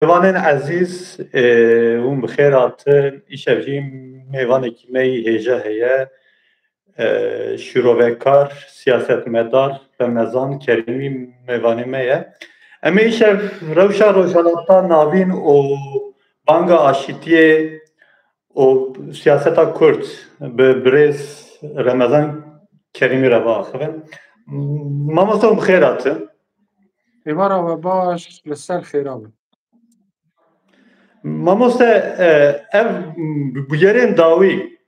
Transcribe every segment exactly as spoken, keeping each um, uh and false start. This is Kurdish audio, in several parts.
Mêvanên ezîz, e, hûn bi xêr hatin. Îşev jî mêvanekî me yî hêja heye. E, şîrovekar, siyasetmedar Remezan Kerîmî mêvanê me ye. Em ê îşev rewşa Rojhilata Navîn û banga aşîtiyê û siyaseta Kurd bi birêz Remezan Kerîmî re biaxivin. Mamoste, hûn bi xêr hatin. Êvara we baş, li ser xêra bin. Mamoste, e, ev bûyerên dawî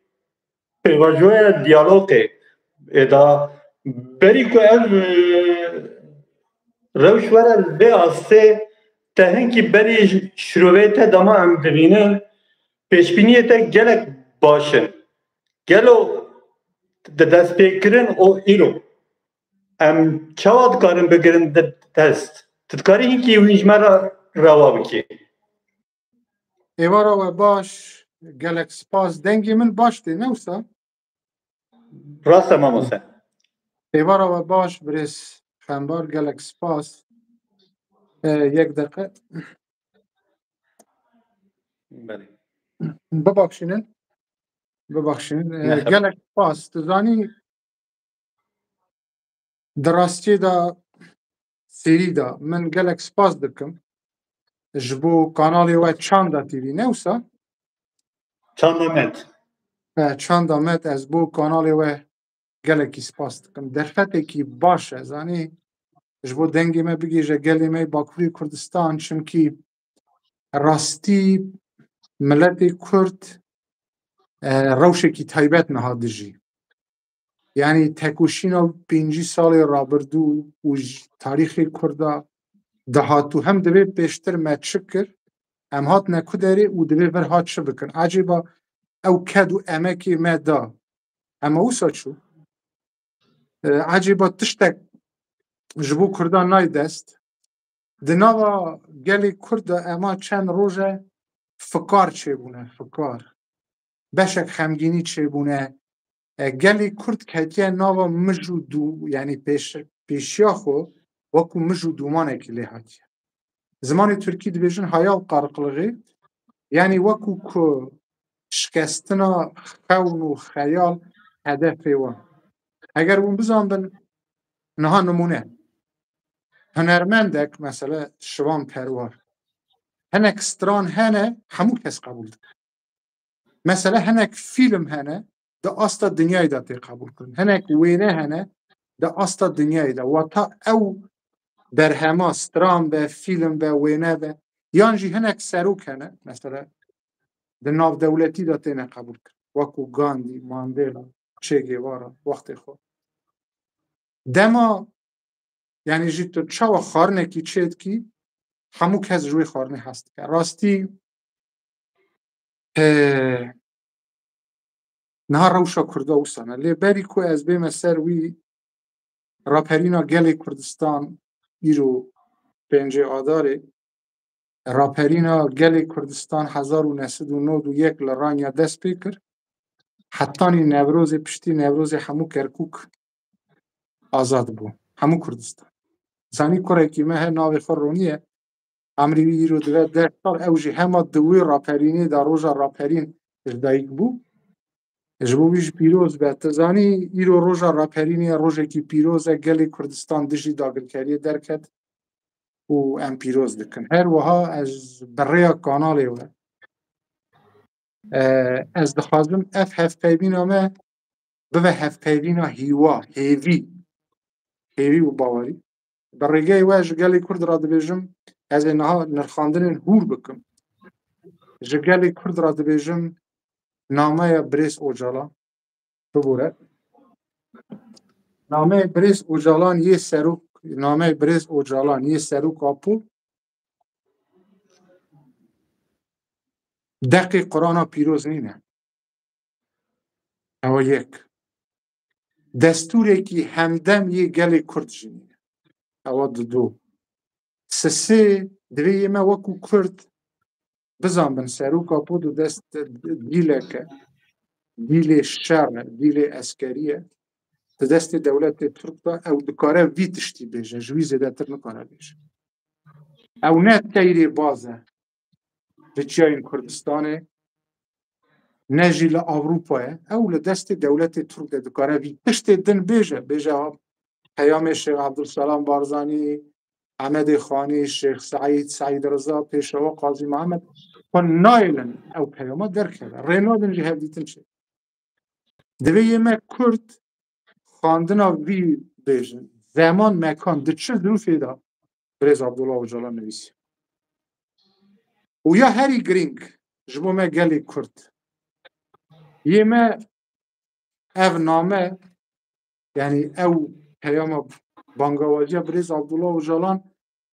pêvajoya diyalogê ê da berî ku ev, e, rewş were vê astê, te hinkî berî şîroveyê te dema em dibînin, pêşbîniyê te gelek baş in. Gelo di destpêkirin û îro em çawa dikarin bigirin di dest? Tu dikarî hinkî wî ji me re rewa bikî? Êvara we baş, gelek spas. Dengê min baş tê, ne wisa? Rast e, mamoste. Êvara we baş, birêz Xembar, gelek spas. E, yek deqe. Belê. Bibexşînin. Bibexşînin. E, Merhaba. Gelek spas. Tu zanî, di rastiyê de, serî de, min gelek spas dikim ji bo kanalê we Çanda T V, ne wisa? Çanda Med. He, Çanda Med, ez bo kanalê we gelekî spas dikim. Derfetekî baş e, zanî, ji bo dengê me bigihîje gelê me yê Bakurê Kurdistan, çimkî rastî miletê Kurd, e, rewşekî taybet niha dijî. Yanî tekoşîna pêncî salê rabirdû û ji tarîxê Kurda dahatû hem divê pêştir me çi kir, em hatine ku derê û divê vir hat çi bikin. Ecêba ew ked û emekê me da, ema wisa çû? E, ecêba tiştek ji bo Kurdan nayê dest? Di nava gelê Kurd de ema çend roj e fikar çêbûne, fikar. Beşek xemgînî çêbûne. E, gelê Kurd ketiye nava mij û dû, yanî pêş-, pêşiya xwe wekû mij û dûmanekî lê hatiye. Zimanê Tirkî dibêjin hayal qarqilixê, yanî wekû ku şikestina xewn û xeyal hedefê wan. Eger hûn bizanbin, niha nimûne. Hunermendek, mesela Şivan Perwar. Hinek stran hene, hemû kes qebûl dike. Mesela hinek fîlm hene, di asta dinyayê de tê qebûlkirin. Hinek wêne hene, di asta dinyayê de. Wata ew berhema, stran be, fîlm be, wêne be, yan jî hinek serok hene, mesela di navdewletî de têne qebûlkirin. Wekû Gandhi, Mandela, Che Guevara, wextê xwe. Dema, yanî jî tu çawa xwarinekî çêdikî, hemû kes ji wê xwarinê hez dike. Rastî, e, niha rewşa Kurda wisa ne. Lê berî ku ez bême ser wî, raperîna gelê Kurdistan îro pêncê Adarê, raperîna gelê Kurdistan hezar û neh sed û nod û yek li Ranya dest pê kir. Hetanî Newrozê, piştî Newrozê hemû Kerkûk azad bû. Hemû Kurdistan. Zanî kurekî me he navê xwe Ronî ye. Emrî wî îro dibe deh sal, ew jî hema di wê raperînê de, roja raperîn ji dayik bû. Ji bo wî jî pîroz be. Tu zanî îro roja raperînê ye, rojekî pîroz e, gelê Kurdistan dijî dagirkeriyê derket û em pîroz dikin. Her wiha ez bi rêya kanalê we, e, ez dixwazim ev hevpeyvîna me bibe hevpeyvîna hîwa, hêvî, hêvî û bawerî. Bi rêgeyê we ji gelê Kurd re dibêjim, ez ê niha nirxandinên hûr bikim. Ji gelê Kurd re dibêjim, nameya birêz Ocalan bibûre. Nameyê birêz Ocalan yê serok, nameyê birêz Ocalan yê serok Apo deqê Qur'ana pîroz nîne. Ewa yek. Destûrekî hemdem yê gelê Kurd jî nîne. Ewa dido. Sisê, divê yê me wekû Kurd bizanbin, serok Apo di dest dîleke, dîlê şer e, dîlê eskerî ye. Di destê dewletê Tirk de ew dikare vî tiştî bêje, ji wî zêdetir nikare bêje. Ew ne teyrê baz e. li çiyayên Kurdistanê, ne jî li Ewropayê. Ew li destê dewletê Tirk de dikare vî tiştê din bêje. Bêje ha peyamê Şêx Ebdulselam Barzanî, Ehmedê Xanî, Şêx Seîd, Seîd Riza, Pêşewa Qazî Mihemed xwe nayêlin ew peyama derkeve. Rê nadin jî hevdîtin çêbe. Divê yê me Kurd xwendina vî bêjin. Zeman, mekan, di çi zirûfê de birêz Abdullah Ocalan nivîsî. Û ya herî girîng ji bo me gelê Kurd. Yê me ev name, yanî ew peyama bangawaziya birêz Abdullah Ocalan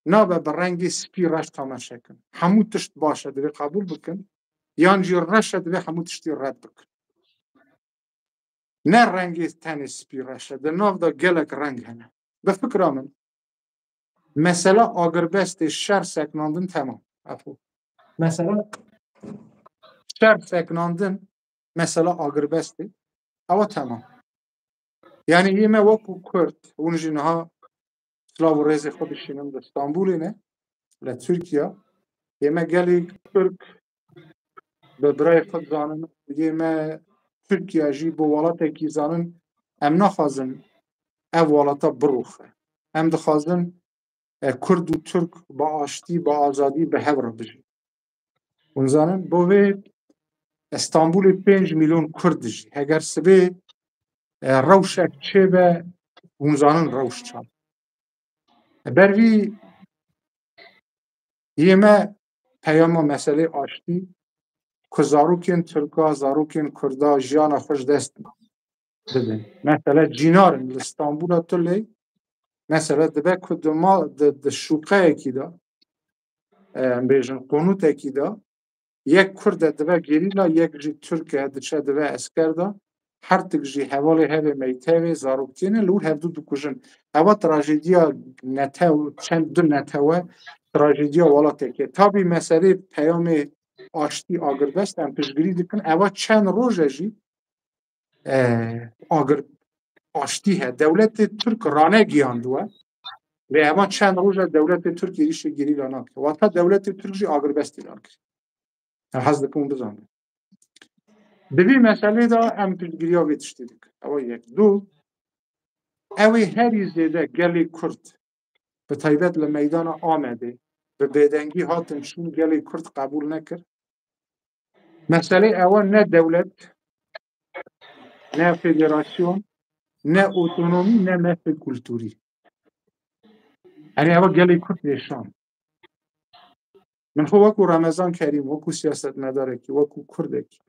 nabe bi rengê spî reş temaşe kin. Hemû tişt baş e, divê qebûl bikin. Yan jî reş e, divê hemû tiştî red bikin. Ne rengê tenê spî reş e. Di nav de gelek reng hene. Bi fikra min, mesela agirbestê şer seknandin temam. Efo. Mesela şer seknandin, mesela agirbestê. Ewa temam. Yanî yê me wekû Kurd, hûn jî niha silav û rêzê xwe dişînin, li Stenbolê ne, li Tirkiye. Yê me gelê Kurd bi birayê xwe dizanin, yê me Tirkiye jî bi welatekî zanin, em naxwazin ev welata birûxe. Em dixwazin, e, Kurd û Tirk bi aştî, bi azadî, bi hev re bijîn. Hûn zanin, bo vê Stenbolê pênc milyon Kurd dijî. Heger sibê, e, rewşek çêbe, hûn zanin rewş çawa. Ber vî yê me peyama meselê aştî, ku zarokên Tirka, zarokên Kurda jiyana xwe ji dest bidin. Mesele cînar in li Stenbola tu lê, mesele dibe ku di ma-, di, di şûqeyekî de, e, em bêjin qonûtekî de, yek Kurd e dibe gerîla, yek jî Tirk e diçe dibe esker de, her tik jî hevalê hevê meytevê, zaroktiyê ne, li wir hevdu dikujin. Ewa trajediya netew, çend du netewe, trajediya welatekê. Tabî meselê peyamê aştî, agirbest em piştgirî dikin. Ewa çend roj e jî, e, agir-, aştî he. Dewletê Tirk ranegiyandiwe. Lê ewa çend roj e dewletê Tirk êrîşê gerîla nake. Wata dewletê Tirk jî agirbest îlan kir. Em hez dikin bizanin. Di vî meselê de em piştgiriya vê tiştê dikin. Ewa yek. Du, ew ê herî zêde gelê Kurd, bi taybet li meydana Amedê, bi bêdengî hatin çûn, gelê Kurd qebûl nekir. Meselê ewa ne dewlet, ne federasyon, ne otonomî, ne mefê kulturî. Erê ewa gelê Kurd vêşan. Min xwe wekû Remezan Kerîm, wekû siyasetmedarekî, wekû Kurdekî,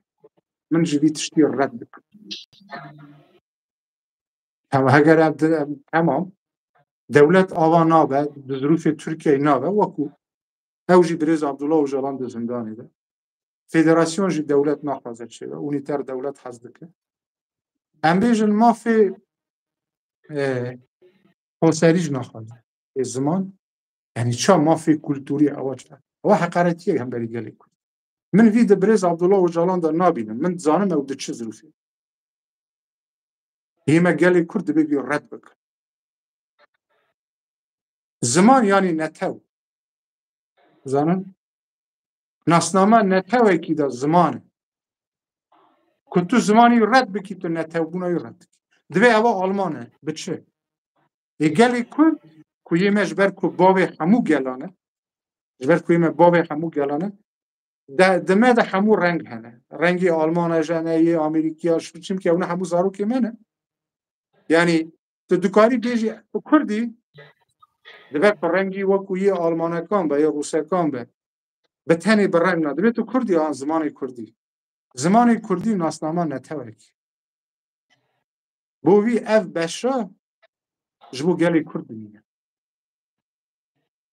min ji vî tiştî red dikim. Hem heger em di-, em, temam, dewlet ava nabe, di zirûfê Tirkiyeyê nabe, wekû ew jî birêz Abdullah Ocalan di zindanê de. Federasyon jî dewlet naxwaze çêbe, unîter dewlet hez dike. Em bêjin mafê, e, xweserî jî naxwaze. Ê ziman, yanî ça mafê kulturî ewa çi? Ewa heqaretiyek hemberî gelê Kurd. Min vî di birêz Abdullah Ocalan de nabînim. Min dizanim ew di çi zirûfê. Hê me gelê Kurd dibê vî red bikin. Ziman yanî netew. Zanin? Nasnama netewekî de ziman e. Ku tu zimanî red bikî, tu netewbûna wî red dikî. Divê ewa Alman e. Bi çi? Ê gelê Kurd, ku yê me ji ber ku bavê hemû gelan e, ji ber ku yê me bavê hemû gelan e, de, di me de hemû reng hene. Rengê Almana jî hene, yê Amerîkiya jî, çimkî ew ne hemû zarokê me ne. Yanî tu dikarî bêjî tu Kurdî, dibe ku rengî wekû yê Almanekan be, yê Rûsekan be, bi tenê bi reng ne. Divê tu Kurdî an zimanê Kurdî. Zimanê Kurdî nasnama netewekî. Bo vî ev beşa ji bo gelê Kurd dimîne.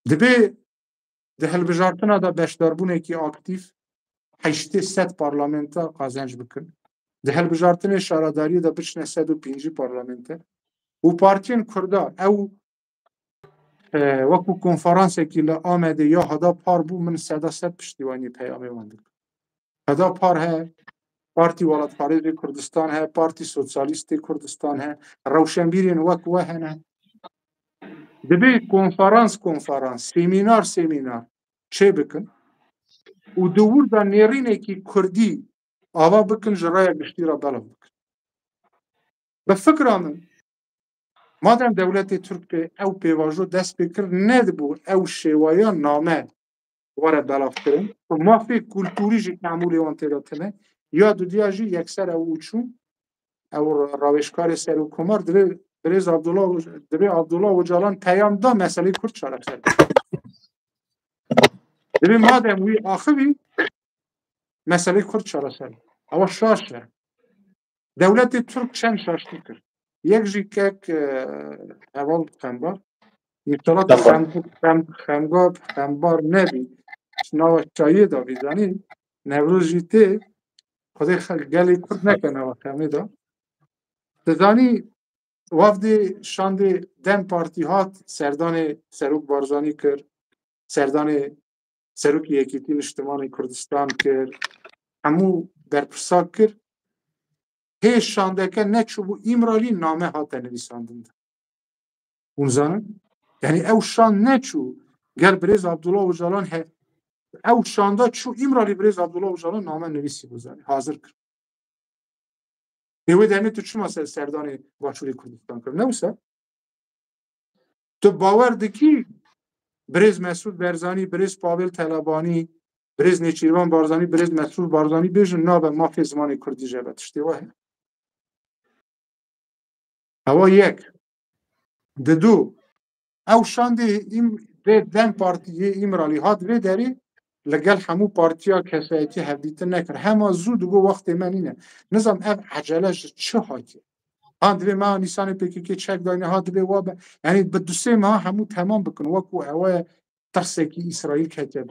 Dibê di hilbijartina de beşdarbûnekî aktîf heştê sed parlamenta qazenc bikin. Di hilbijartinê şaredariyê de biçine sed û pêncî parlamenter. Û partiyên Kurda ew, e, wekû konferansekî li Amedê ya Heda Par bû, min seda sed piştîwanî peyamê wan dikim. Heda Par he, Partî Welatparêzê Kurdistan he, Partî Sosyalîstê Kurdistan he, rewşenbîrên wek we hene. Dibê konferans konferans, semînar semînar çê bikin. û di wir de nêrînekî kurdî ava bikin, ji raya giştî re belav bikin. Bi fikra min, madem dewletê Tirk pê ew pêvajo dest pê kir, nedibû ew şêweya name were belavkirin. Bi mafê kulturî jî temûlê wan tê de tune. Ya dudiya jî yekser ew û çûn, ew rawêjkarê serokkomar divê birêz Abdullah Oc-, divê Abdullah Ocalan peyam da meselê Kurd çareser bike. Divê madem wî axivî, meselê Kurd çareser. Ewa şaş e. Dewletê Tirk çend şaştî kir. Yek jî kek, e, heval Xembar. Înşallah tu Xembar. xem-, xem-, xemga-, xembar nebî. Ji nava çayê de bî, zanî. Newroz jî tê. Xwedê xel-, gelê Kurd neke nava xemê de. Tu zanî, wafdê şandê DEM Partî hat, serdanê Serok Barzanî kir, serdanê Serokê Yekîtî Niştimanê Kurdistan kir, hemû berpirsa kir. Hê şandeke neçûbû Îmralî, name hate nivîsandin de. Hûn zanin? Yanî ew şand neçû gel birêz Abdullah Ocalan he-, ew şanda çû Îmralî, birêz Abdullah Ocalan name nivîsî bû, zanî, hazir kir. Ê wê demê tu çima ser serdanê Başûrê Kurdistan kir? Ne wisa? Tu bawer dikî birêz Mesûd Berzanî, birêz Pavel Telebanî, birêz Nêçîrvan Barzanî, birêz Mesrûr Barzanî bêjin nabe mafê zimanê kurdî jê be, tiştê wa heye? Ewa yek. Didu, ew şandê Îm-, vê DEM Partî yê Îmralî hat vê derê, li gel hemû partiya kesayetî hevdîtin nekir. Hema zû digo wextê me nîne. Nizam ev ecele ji çi hatiye? Ha divê me nîsanê P K K çek dayne, ha divê wa be. Yanî bi du sê meha hemû temam bikin. Wekû ewe tirsekî Îsraîl ketiye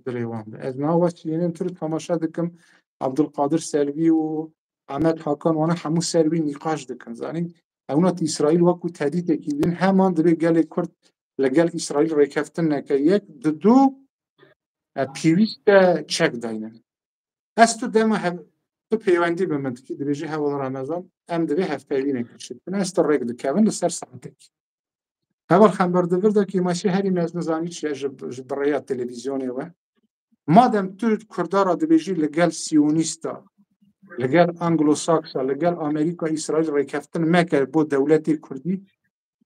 dilê wan de. Ez niha west yênên tu temaşe dikim. Abdulkadir Selvî û Ahmet Hakan wana hemû ser wî nîqaş dikin. Zanîn, ewna Îsraîl wekû tehdîtekî didin. Heman divê gelê Kurd li gel Îsraîl rêkeftin neke. Yek, didu, e, pêwîst e çek daynin. Ez tu dema hev-, tu peywendî bi min dikî, dibêjî heval Remezan, em divê hevpeyvînekê çêbikin. Ez tu rêk dikevin li ser saetekî. Heval Xember di vir de kêmasî herî mezin zanî çi ye ji, ji bi rêya televîzyonê we. Madem tu Kurda re dibêjî li gel Siyonîsta, li gel Anglo-Saksa, li gel Amerîka, Îsraîl rêkeftin meke bo dewletê Kurdî,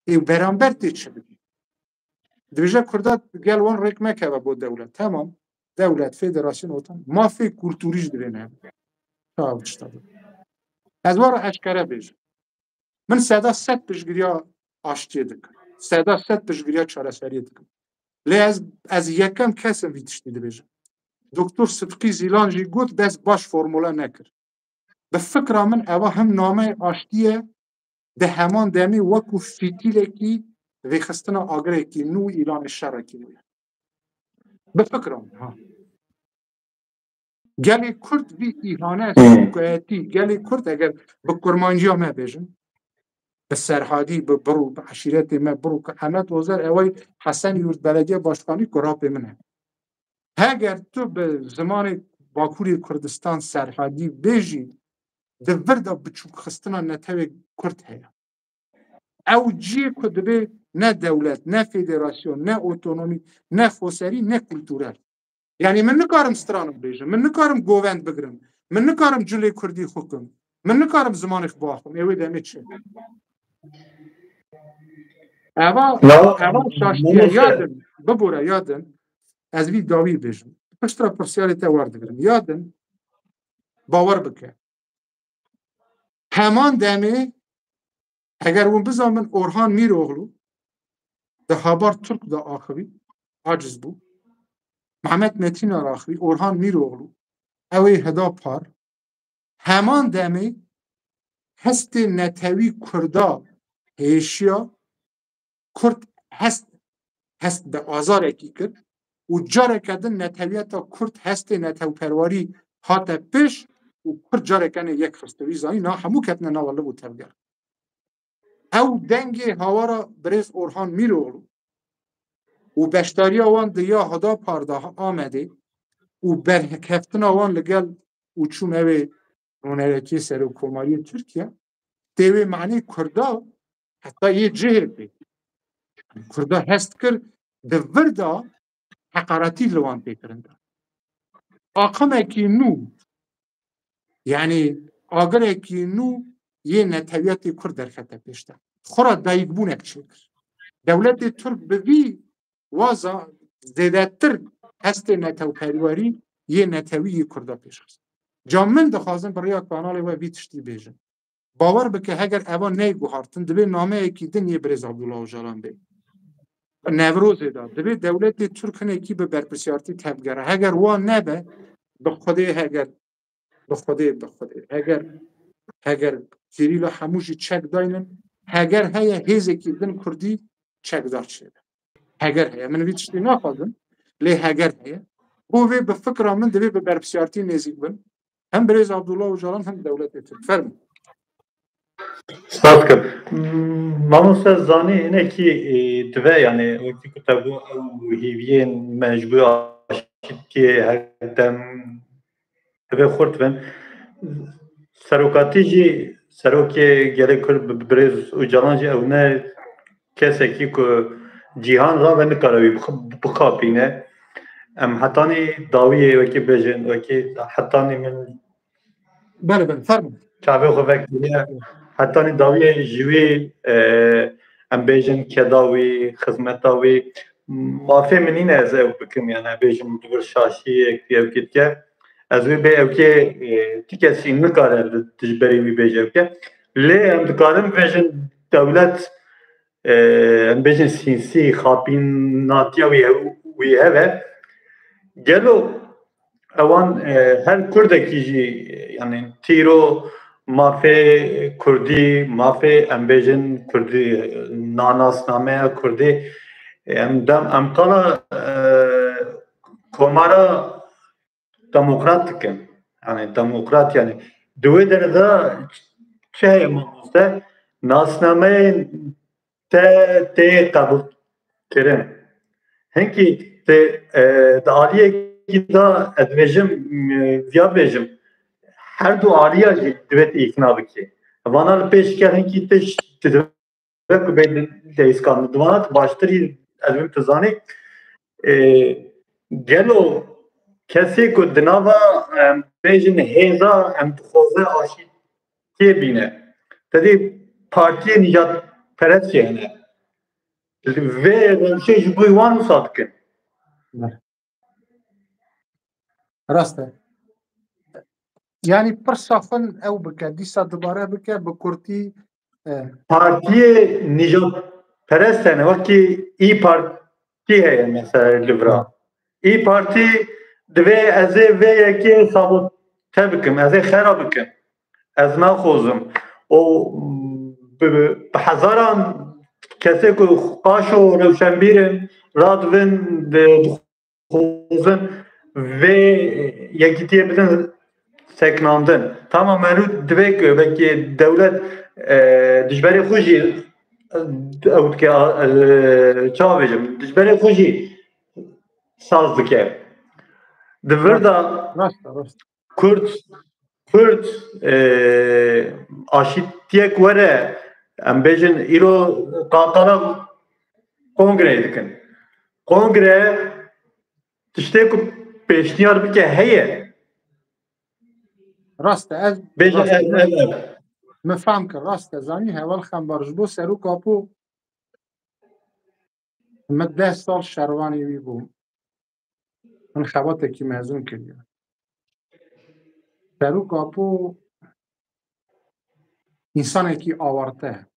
ê beramber tê çi bikî? Dibêje Kurda gel wan rêk mekeve bo dewlet. Temam. Dewlet, federasyon, otan. Mafê kulturî jî divê nebe. Çawa tişta be. Ez wara eşkere bêjim. Min seda sed piştgiriya aştiyê dikim. Seda sed piştgiriya çareseriyê dikim. Lê ez, ez yekem kes im vî tiştî dibêjim. Doktor Sidqî Zîlan jî got, bes baş formule nekir. Bi fikra min eva him nameyê aştî ye, di heman demê wekû fîtîlekî vêxistina agirekî nû, îlanê şerekî nû ye. Bi fikra min, ha. Gelê Kurd vî îhane, Hmm. sukayetî, gelê Kurd eger bi kurmanciya me bêjin, bi Serhadî, bi Birû, bi eşîretê me Birû, ku Emed Ozer ewey Hesen Yurt Belediye Başkanî kurapê min e. Heger tu bi zimanê Bakurê Kurdistan Serhadî bêjî, di vir de biçûkxistina netewê Kurd heye. Ew ciyê ku dibê ne dewlet, ne federasyon, ne otonomî, ne xoserî, ne kulturel. Yanî min nikarim strana bêjim, min nikarim govend bigirim, min nikarim cilê Kurdî xwe kim, min nikarim zimanê xwe biaxim, ê wê demê çi? Eva, Lala, eva şaştiye, Mehmet ya din, bibore, ya din, ez vî dawî bêjim. Piştre pirsyarê te war digirim. Ya din, bawer bike. Heman demê, eger hûn bizanin, Orhan Mîroğlu di Habertürk de axivî, aciz bû. Mehmet Metîner axivî, Orhan Mîroğlu, ew ê Heda Par, heman demê hestê netewî Kurda hêşiya, Kurd hest, hest bi azarekî kir û careke din netewiyeta Kurd hestê netewperwarî hate pêş û Kurd careke ne yek xist. Wî zanî na hemû ketine nava liv û tevger. Ew dengê hawara birêz Orhan Mîroğlu û beşdariya wan di ya Heda Par de Amedê û berhekeftina wan li gel û çûm ew ê nûnerekiyê serokkomariyê Tirkiye, tê wê manê Kurda heta yê cihê bê. Kurda hest kir, di vir de heqaretî li wan tê kirin de. aqimekî nû, yanî agirekî nû yê netewiyetê Kurd derkete pêş de. Xwe re dayikbûnek çêkir. Dewletê Tirk bi vî waza zêdetir hestê netewperwerî yê netewî yê Kurda pêş xist. Ca min dixwazim bi rêya kanalê we vî tiştî bêjim. Bawer bike, heger eva neyê guhartin, divê nameyekî din yê birêz Abdullah Ocalan bê. Newrozê de divê dewletê Tirk hinekî bi berpirsiyartî tevgere. Heger wa nebe, bi Xwedê heger, bi Xwedê, bi Xwedê. Heger, heger gerîla hemû jî çek daynin, heger heye hêzekî din Kurdî çekdar çêbe. Heger heye. Min vî tiştî naxwazin, lê heger heye. Bo vê bi fikra min divê bi berpirsiyartî nêzîk bin. Hem birêz Abdullah Ocalan hem dewletê Tirk. Fermo. Spas dikim. Mamoste Zanî hinekî, e, dibe, yani wekî ku te bû ew hêviyên me ji bo aşîtiyê her dem divê xurt bin. Serokatî jî, serokê gelê Kurd bi-, birêz Ocalan jî ew ne kesekî ku cîhan rave nikare wî bix-, bixapîne. Em hetanî dawiyê wekî bêjin, wekî hetanî min Belê, belê, fermo. Çavê xwe vekiriye. Hetanî dawiyê ji wî, e, em bêjin keda wî, xizmeta wî. Mafê min nîne ez ew bikim, yani bêjim li vir şaşiyek ewkê dike. Ez wê bê ewkê, e, ti kesî nikare li dijberî wî bêje ewke. Lê em dikarin bêjin dewlet, e, em bêjin sînsî, xapînatiya wî hev-, wî heve. Gelo ewan, e, her Kurdekî jî, e, yani tîro mafê Kurdî, mafê em bêjin Kurdî, e, nanasnameya Kurdî, e, em dem, em qala, e, komara demokrat dikin. Yani demokrat yani. Di wê derê de çi heye mamoste? Nasnameyên te tê qebûlkirin. Hinkî te, e, di aliyekî de ez dibêjim, e, viya bêjim, her du aliya jî divêt îkna bikî. Vana li pêş ke hinkî tişt divê ku bê leyîskandin. Di vana tu baştirî ez bim tu zanî. E, gelo kesê ku di nava, em bêjin hêza, em dixwaze aşî tê bîne. Tedî partiyê nîjadperest jî hene. Vê rewşê ji bo wan wisa dikin. Rast e. Yanî pirsa xwe ew bike, dîsa dubare bike, bi kurtî, e, Partiyê nîjadperest hene, wekî Î Partî heye mesela li vira. Î Partî divê ez ê vê yekê sabote bikim, ez ê xera bikim. Ez naxwazim. O bi, bi, bi hezaran kesê ku qaşo rewşenbîr in, radivin, di, dixwazin vê yekîtiyê bidin seknandin. Tamam, meriv divê ku belkî dewlet, e, dijberê xwe jî, e, ew dike, e, çawa bêjim, dijberê xwe jî saz dike. Di vir de rast e, rast. Kurd, Kurd, e, aşîtiyek were, em bêjin îro qaqala kongreyê dikin. Kongre tiştê ku pêşniyar bike heye. Rast e, ez Bêjin rast e. ev, ev, ev. Me fam kir, rast e, zanî Heval Xembar ji bo Serok Apo, me deh sal şervanê wî bûm. Min xebatekî mezin kiriye. Serok Apo însanekî awarte.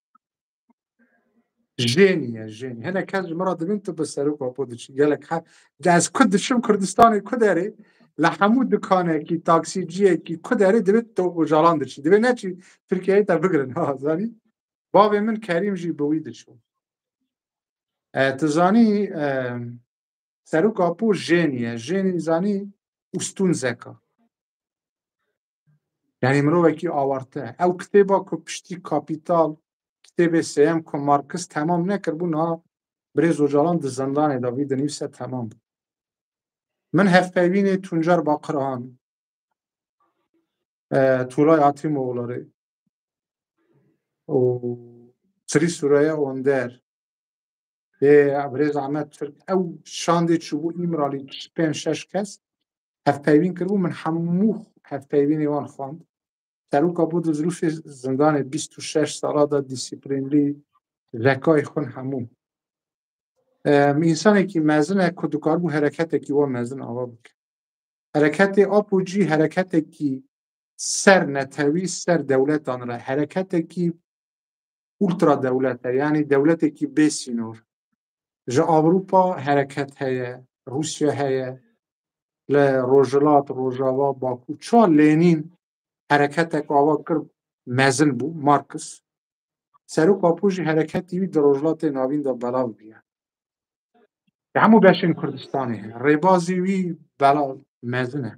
Jênî ye, jênî. Hinek kes ji min re dibin tu bi Serok Apo diçî. Gelek he-, de ez ku diçim Kurdistanê ku derê, li hemû dikanekî, taksîciyekî ku derê divê tu Ocalan diçî. Divê neçî Tirkiyeyê te bigirin. Ha, zanî? Bavê min Kerîm jî bi wî diçû. E, tu zanî, e, Serok Apo jênî ye. Jênî zanî ustûn zeka. Yani mirovekî awarte. Ew kitêba ku piştî Kapital, kitêbê sêyem ku Markis temam nekiribû, niha birêz Ocalan di zindanê de vî dinivîse temam bû. Min hevpeyvînê Tuncer Bakirhan, e, Tulay Atîmoğulları û Sirî Süreyya Onder, ê birêz Ahmet Türk, ew şandê çûbû Îmralî, pênc şeş kes. hevpeyvîn kiribû, min hemû hevpeyvînê wan xwend. Serok Apo di zirûfê zindanê bîst û şeş sala de dîsîplînlî, zekayê xwin hemû. Em, însanekî mezin e ku dikaribû hereketekî wa mezin ava bike. Hereketê Apo jî hereketekî ser netewî, ser dewletan re, hereketekî ultra dewlet e, yanî dewletekî bê sînor. Ji Ewropa hereket heye, Rûsya heye, li Rojhilat, Rojava, Baku. Ça Lenîn hereketek ava kir, mezin bû, Marks. Serok Apo jî hereketî wî di Rojhilatê Navîn de belav bûye. Li hemû beşên Kurdistanê heye. Rêbazî wî belav mezin e.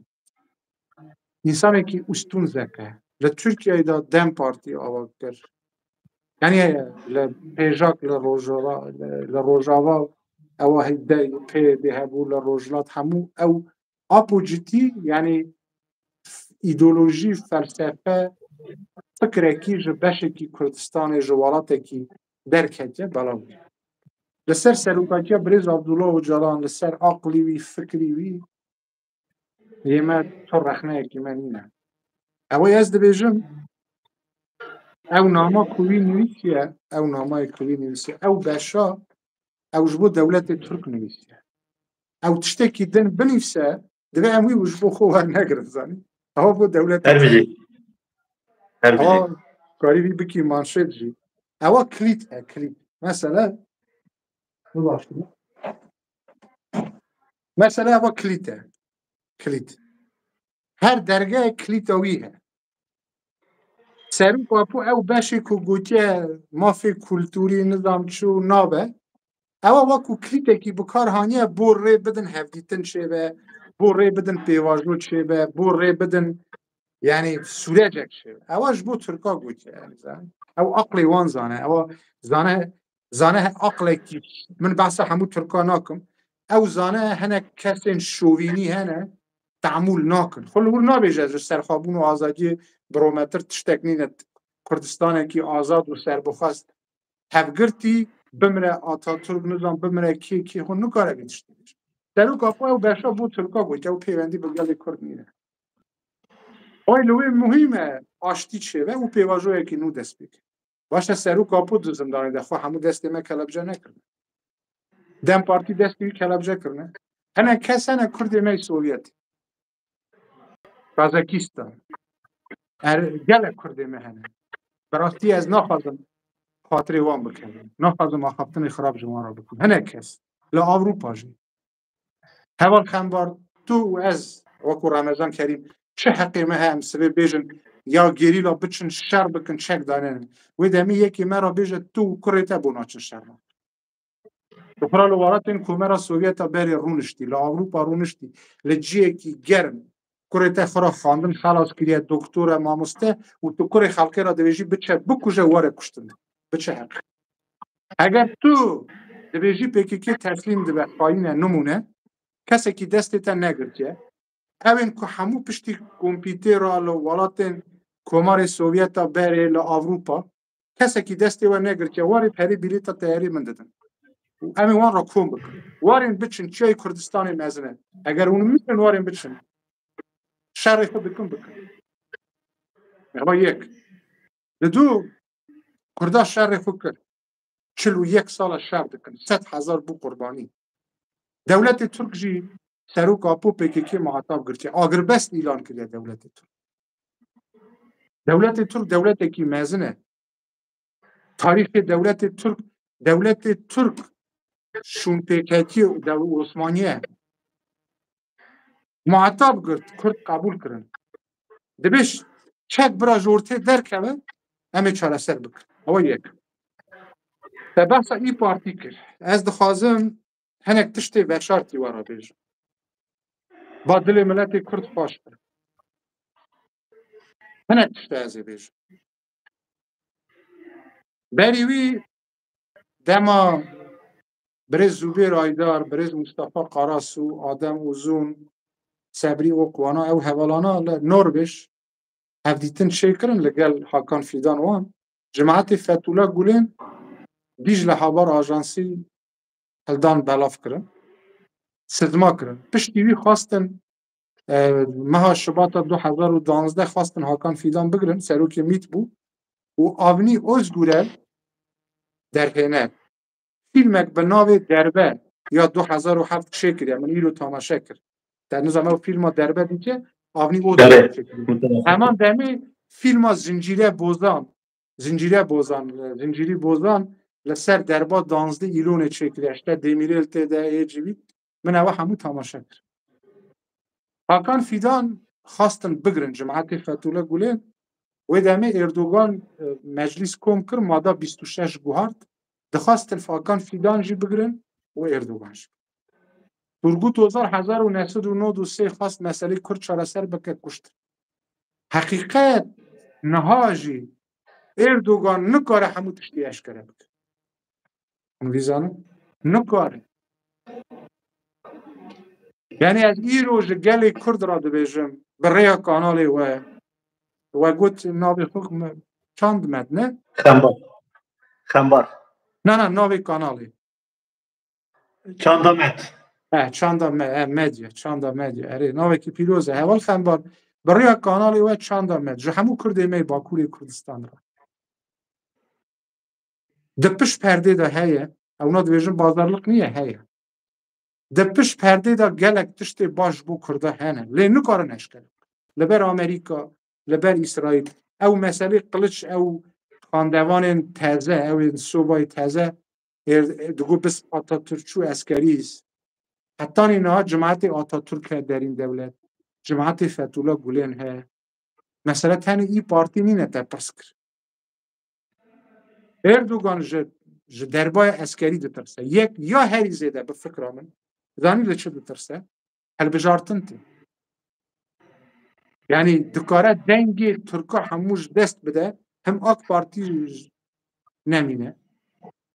Însanekî ustûn zek e. Li Tirkiyeyê de DEM Partî ava kir. Yanî li pêjak li Rojava, li, li Rojava ewa heyde P Y D hebû, li Rojhilat hemû ew Apo citî, yanî îdeolojî, felsefe, fikrekî ji beşekî Kurdistanê, ji welatekî derketiye, belav bûye. Li ser serokatiya birêz Abdullah Ocalan, li ser aqlî wî, fikrî wî, yê me tu rexneyekî me nîne. Ew ê ez dibêjim, ew nama ku wî nivîsiye, ew namayê ku wî nivîsiye, ew beşa, ew ji bo dewletê Tirk nivîsiye. Ew tiştekî din binivîse, divê em wî ji bo xwe wernegirin, zanî. Ew bo dewletê Her bijî. Her bijî. Ew karî wî bikî manşet jî. Ewa kilît e, kilît. Mesela, bibaş. Mesela ewa kilît e. Kilît. Her dergehek kilîta wî heye. Serok Apo ew beşê ku gotiye mafê kulturî, nizam çi û nabe, ewa wekû kilîtekî bi kar haniye bo rê bidin hevdîtin çêbe, bo rê bidin pêvajo çêbe, bo rê bidin, yanî, sûrecek çêbe. Ewa ji bo Tirka gotiye, yanî, zane. Ew aqlê wan zane, ewa zane, zane aqlekî, min behsa hemû Tirka nakim. Ew zane hinek kesên şovînî hene, tehamûl nakin. Xwe li wir nabêje ji serxwebûn û azadiyê bi rometir tiştek nîne. Kurdistanekî azad û serbixwest hevgirtî, bimre Atatürk, nizam bimre kê, kê, xwe nikare vê tiştê bêje. Serok Apo ew beşa bo Tirka gotiye, ew pêwendî bi gelê Kurd nîne. Oy li wê muhîm e aştî çêbe û pêvajoyekî nû dest pê ke. Baş e, Serok Apo di zindanê de, xwe hemû destê me kelepçe nekirine. DEM Partî destê wî kelepçe kirine. Hinek kes hene Kurdê me yê Sovyetê. Kazakistan. Er, gelek Kurdê me hene. Bi rastî ez naxwazim xatirê wan bikim. Naxwazim axaftinê xirab ji wan re bikim. Hinek kes. Li Ewropa jî. Heval Xembar, tu û ez, wekû Remezan Kerîm, çi heqê me heye em sibê bêjin, ya gerîla biçin şer bikin, çek danênin. Wê demê yekê me re bêje, tu û kurê te bo naçin şer re. Tu xwe re li welatên Komara Sovyeta berê rûniştî, li Ewropa rûniştî, li ciyekî germ, kurê te xwe re xwendin xelas kiriye, doktor e, mamoste, û tu kurê xelkê re dibêjî biçe, bikuje, were kuştin. Biçe heq. Heger tu dibêjî P K K teslîm dibe, xayîn e, nimûne, kesekî destê te negirtiye. Ew ên ku hemû piştî kompîtê re li welatên Komarê Sovyeta berê li Ewropa, kesekî destê we negirtiye, warê perê bîlêta teyarê min didin. Û em ê wan re kom bikin. Warên biçin, çiyayê Kurdistanê mezin e. Heger hûn mirin warên biçin, şerê xwe dikin bikin. Ewa yek. Li dû Kurda şerê xwe kir. Çil û yek sala şer dikin. Sed hezar bû qurbanî. Dewletê Tirk jî Serok Apo P K K muhatab girtiye. Agirbest îlan kiriye dewletê Tirk. Dewletê Tirk dewletekî mezin e. Tarîxê dewletê Tirk, dewletê Tirk şûnpêketiyê û dew-, Osmaniyê ye. Muhatab girt, Kurd qebûl kirin. Dibê ş-, çek bira ji ortê derkeve, em ê çareser bikin. Ewa yek. Te behsa Î Partî kir. Ez dixwazim hinek tiştê veşartî we re bêjim. Ba dilê miletê Kurd xweş be. Hinek tiştê ez ê bêjim. Berî wî dema birêz Zubêr Aydar, birêz Mustafa Karasu, Adem Uzun, Sebrî Okwana, ew hevalana li Norveç hevdîtin çêkirin li gel Hakan Fidan wan. Cemaetê Fethullah Gulên Dîcle Haber Ajansî hildan belav kirin, sizma kirin. Piştî wî xwestin E, meha Şibata du hezar û duwazdeh xwestin Hakan Fîdan bigirin, serokê mît bû û Avni Ozgurel derhêner. Fîlmek bi navê Derbe ya du hezar û heft çêkiriye. Min îro tamaşe kir. Te nizam ew fîlma Derbe dîtiye? Avni Ozgurel çêkiriye. Heman demê fîlma Zincîre Bozan, Zincîre Bozan, Zincîrî Bozan li ser derba duwazdeh Îlonê çêkiriye. Îşte Demîrêl tê de, ê civî. Min ewa hemû tamaşe kir. Hakan Fîdan xwestin bigirin cimetê Fethullah Gulen. Wê demê Erdogan, e, meclîs kom kir, mada bîst û şeş guhart. Dixwestin Hakan Fîdan jî bigirin û Erdogan jî. Turgut Özal hezar û neh sed û nod û sê xwest meselê Kurd çareser bike, kuşt. Heqîqet niha jî Erdogan nikare hemû tiştî eşkere bike. Hûn vî zanin? Nikare. Yani ez îro ji gelê Kurd re dibêjim, bi rêya kanalê we, we got navê xwe me-, Çand Med, ne? Xembar. Xembar. Na, na, navê kanalê. Çanda Med. He, Çanda Me-, he, Medya, Çanda Medya. Erê, navekî pîroz e. Heval Xembar, bi rêya kanalê we Çanda Med. Ji hemû Kurdê me yê Bakurê Kurdistan re. Di pişt perdê de heye, ewna dibêjin bazarlik niye, heye. Di pişt perdê de gelek tiştê baş ji bo Kurda hene. Lê nikarin eşkere. Li ber Amerîka, li ber Îsraîl. Ew meselê Qiliç, ew xandevanên teze, ew ên sobayê teze, êr-, digo biz Atatürkçü eskerîz. Hetanî niha cimetê Atatürk he, derîn dewlet. Cimetê Fethullah Gulen he. Mesele tenê İYİ Partî nîne te pirs kir. Erdogan ji, ji derbaya eskerî ditirse. Yek ya herî zêde bi fikra min, zanî li çi ditirse? Hilbijartin tê. Yani dikare dengê Tirka hemû ji dest bide, hem AK Partî nemîne,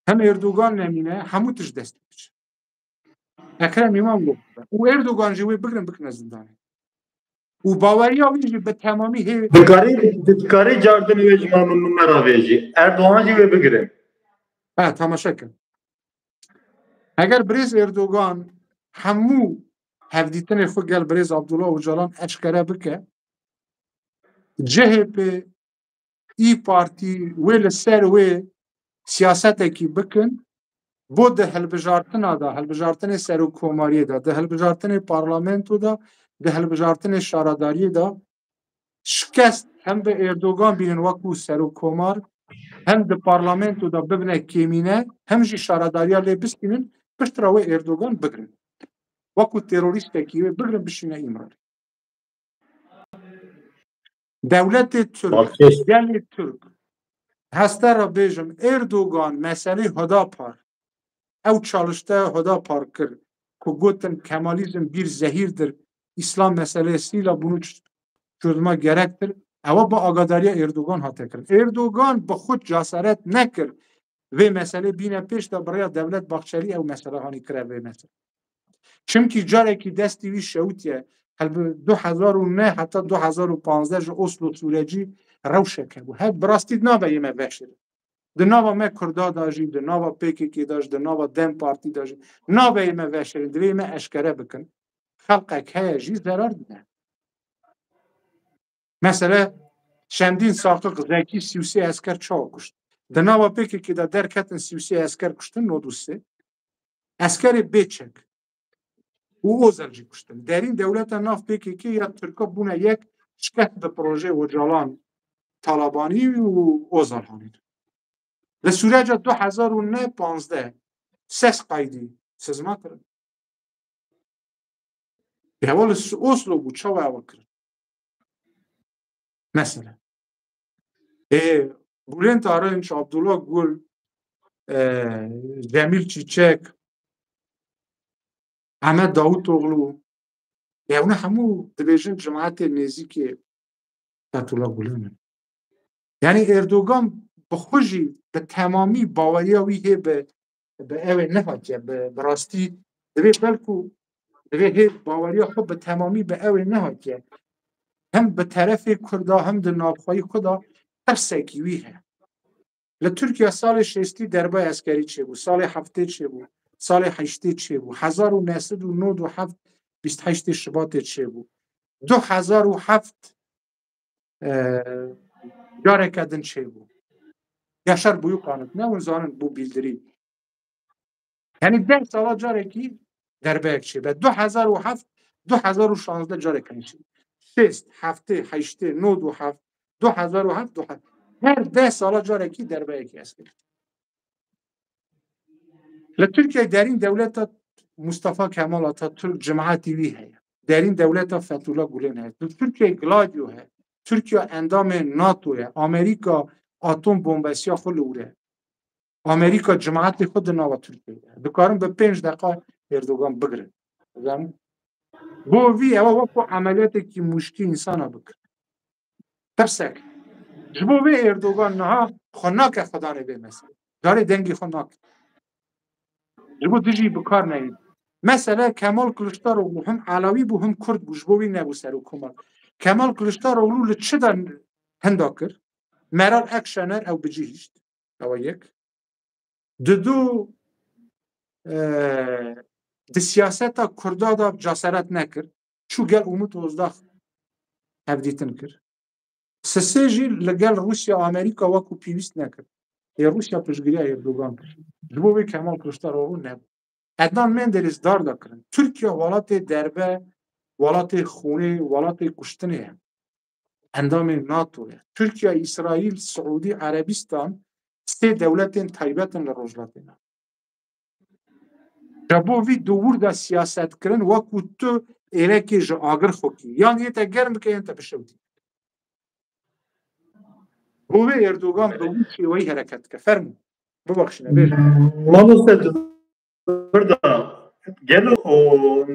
hem Erdogan nemîne, hemû tişt dest biçe. Ekrem İmamoğlu û Erdogan jî wê bigirin, bikine zindanê. Û baweriya wî jî bi temamî hê- Dikarî, dikarî cardin wê ji me min, min me re vêjî. Erdogan jî wê bigirin. Ha, tamaşe kin. Eger birêz Erdogan hemû hevdîtinê xwe gel birêz Abdullah Ocalan eşkere bike, C H P, İYİ Partî wê li ser wê siyasetekî bikin, bo di hilbijartina de, hilbijartinê serokkomariyê de, di hilbijartinê parlamento de, di hilbijartinê şaredariyê de şikest hem bi Erdogan bînin wekû serokkomar, hem di parlamento de bibine kêmîne, hem jî şaredariya lê bistînin, piştre wê Erdogan bigirin. Wekû terorîstekî wê bigirin, bişîne Îmralî. Dewletê Tirk, Balkêş. Gelê Tirk, heste re bêjim, Erdogan meselê Hudapar, ew çalışte Hudapar kir, ku gotin Kemalizm bir zehirdir, İslam meselesiyle bunu ç-, çözme gerektir. Ewa bi agadariya Erdogan hate kirin. Erdogan bi xwe cesaret nekir vê meselê bîne pêş de, bi rêya Devlet Bahçeli ew mesele hanî kire vê mesele. Çimkî carekî destî wî şewitiye, helbi du hezar û neh heta du hezar û panzdeh ji Oslo sûrecî rewşek hebû. Hev bi rastî nabe yê me veşêrin. Di nava me Kurda da jî, di nava P K K da jî, di nava DEM Partî da jî nabe yê me veşêrin, divê yê me eşkere bikin. Xelqek heye jî zerar dide. Mesele Şemdîn Saqik Zekî sî û sê esker çawa kuşt? Di nava P K K de derketin sî û sê esker kuştin, nod û sê. Eskerê bê çek û Ozel jî kuştin. Derîn dewleta nav P K K ya Tirka bûne yek, şikest bi proje Ocalan, Talabanî û Ozal hanî. Li sûreca du hezar û neh panzdeh ses qaydî sizma kirin. Heval li Oslo bû, çawa ewa kirin? Mesela. Ê, Bülent Arınç, Abdullah Gül, e, Cemil Çiçek, Ahmet Davutoğlu, ê, ew ne hemû dibêjin cimetê nêzîkê Fethullah Gulen in. Yani Erdogan bi xwe jî bi temamî baweriya wî hê bi, bi ew ê nehatiye, bi, bi rastî divê belkû divê hê baweriya xwe bi temamî bi ew ê nehatiye. Hem bi terefê Kurda hem di navxweyî xwe de tirsekî wî heye. Li Tirkiye salê şêstî derba eskerî çêbû, salê heftê çêbû, salê heştê çêbû, hezar û neh sed û nod û heft, bîst heştê Şibatê çêbû. du hezar û heft e, careke din çêbû. Yaşar Büyükanıt, ne hûn zanin, bû bildirî. Yanî deh sala carekî derbeyek çêbe. Du hezar û heft, du hezar û şazdeh careke çêbe. Şêst, heftê, heştê, nod û heft, du hezar û heft, du hezar. Her deh sala carekî derbeyekî eskerî. Li Tirkiyeyê derîn dewleta Mustafa Kemal Atatürk, cemaetî wî heye. Derîn dewleta Fethullah Gulen heye. Li Tirkiyeyê Gladio heye. Tirkiye endamê NATO ye. Amerîka atom bombesiya xwe li wir e. Amerîka cemaetê xwe di nava Tirkiyeyê de. Dikarin bi pênc deqa Erdogan bigirin. Zanî? Bo vî ewa wekû emeliyatekî muşkî însana bikin. Tirsek. Ji bo vê Erdogan niha xwe nake xwedanê vê meselê. Carê dengê xwe nake. Ji bo dijî bi kar neyê. Mesele Kemal Kiliçdaroglu him Elawî bû, him Kurd bû. Ji bo wî nebû serokkomarê. Kemal Kiliçdaroglu li çi de hinda kir? Meral Akşener ew bicihîşt. Ewa yek. Didu, e, di siyaseta Kurda de casaret nekir. Çû gel Umut Ozdag hevdîtin kir. Sisê jî li gel Rûsya, Amerîka wekû pîwîst nekir. Ê Rûsya piştgiriya Erdogan kir. Ji bo vê Kemal Kiliçdaroglu nebû. Ednan Menderes dar da kirin. Tirkiye welatê derbe, welatê xûnê, welatê kuştinê ye. Endamê NATO ye. Tirkiye, Îsraîl, Siûdî Erebistan sê dewletên taybet in li Rojhilatê Navîn. Ji bo vî di wir de siyaset kirin wekû tu êrekê ji agir xwe kî. Yan yê te germ bike yan te bişewitî. Bo vê Erdogan bi wî şêweyî hereket dike. Fermû. Bibexşîne, bêje. Mamoste, tu vir da. Gelo o,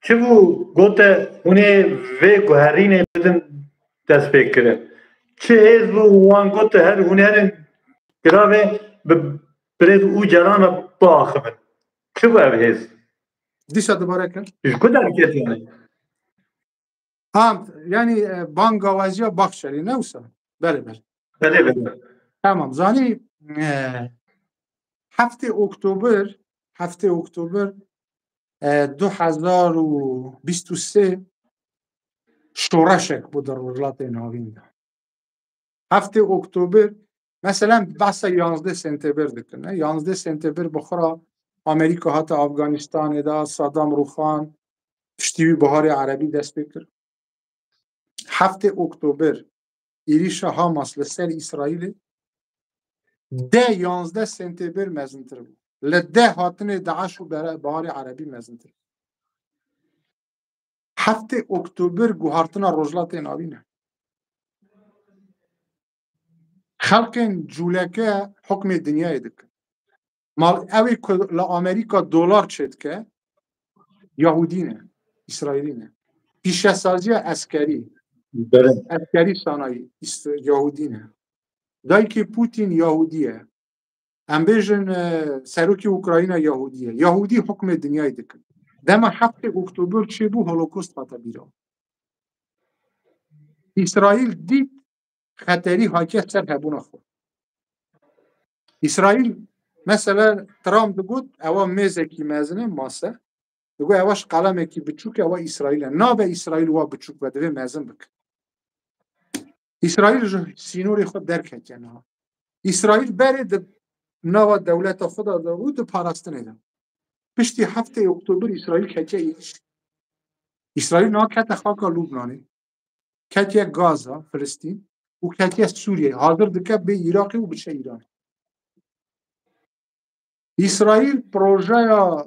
çi bû gote hûn ê vê guherînê bidin destpêkirin? Çi hêz bû wan gote her hûn herin giravê bi birêz û cerana biaxivin? Çi bû ev hêz? Dîsa dubare kin. Ji ku derketiye? Ha, yanî, e, bangawaziya Baxçelî, ne wisa? Belê, belê. Belê, belê. Tamam, zanî, e, heftê Oktober, heftê Oktober, e, du hezar û bîst û sê şoreşek bû di Rojhilatê Navîn de. Heftê Oktober, meselen, behsa yanzdeh Senteber dikin, ne? Yanzdeh Senteber bi xwe re Amerîka hate Afganistanê de, Saddam rûxan, piştî wî Biharê Erebî dest pê kir. Heftê Oktober, êrîşa Hamas li ser Îsraîlê deh yanzdeh Senteber mezintir bû. Li deh hatinê DAIŞ û bere-, Biharê Erebî mezintir bû. Heftê Oktober guhartina Rojhilatê Navîn e. Xelkên cûleke hukmê dinyayê dikin. Mal, ew ê ku li Amerîka dolar çêdike, Yahudî ne, Îsraîlî ne. Pîşesaziya eskerî, Belê. Eskerî sanayî, Îs-, Yahudî ne. Dayikê Putin Yahudî ye. Em bêjin, e, serokê Ukrayna Yahudî ye. Yahudî hukmê dinyayê dikin. Dema heftê Oktober çêbû, Holokost hate bîra. Îsraîl dît xeterî hatiye ser hebûna xwe. Îsraîl, mesela, Trump digot, ewa mêzekî mezin e, mase. Digot, ewa ji qalemekî biçûk e, ewa Îsraîl e. Nabe Îsraîl wa biçûk be, divê mezin bike. Îsraîl ji sînorê xwe derketiye niha. Îsraîl berê di nava dewleta xwe de de û di parastinê de. Piştî heftê Oktober Îsraîl ketiye êrîş. Îsraîl niha kete xaka Lubnanê. Ketiye Gaza, Filistîn û ketiye Sûriyeyê. Hazir dike bê Iraqê û biçe Îranê. Îsraîl projeya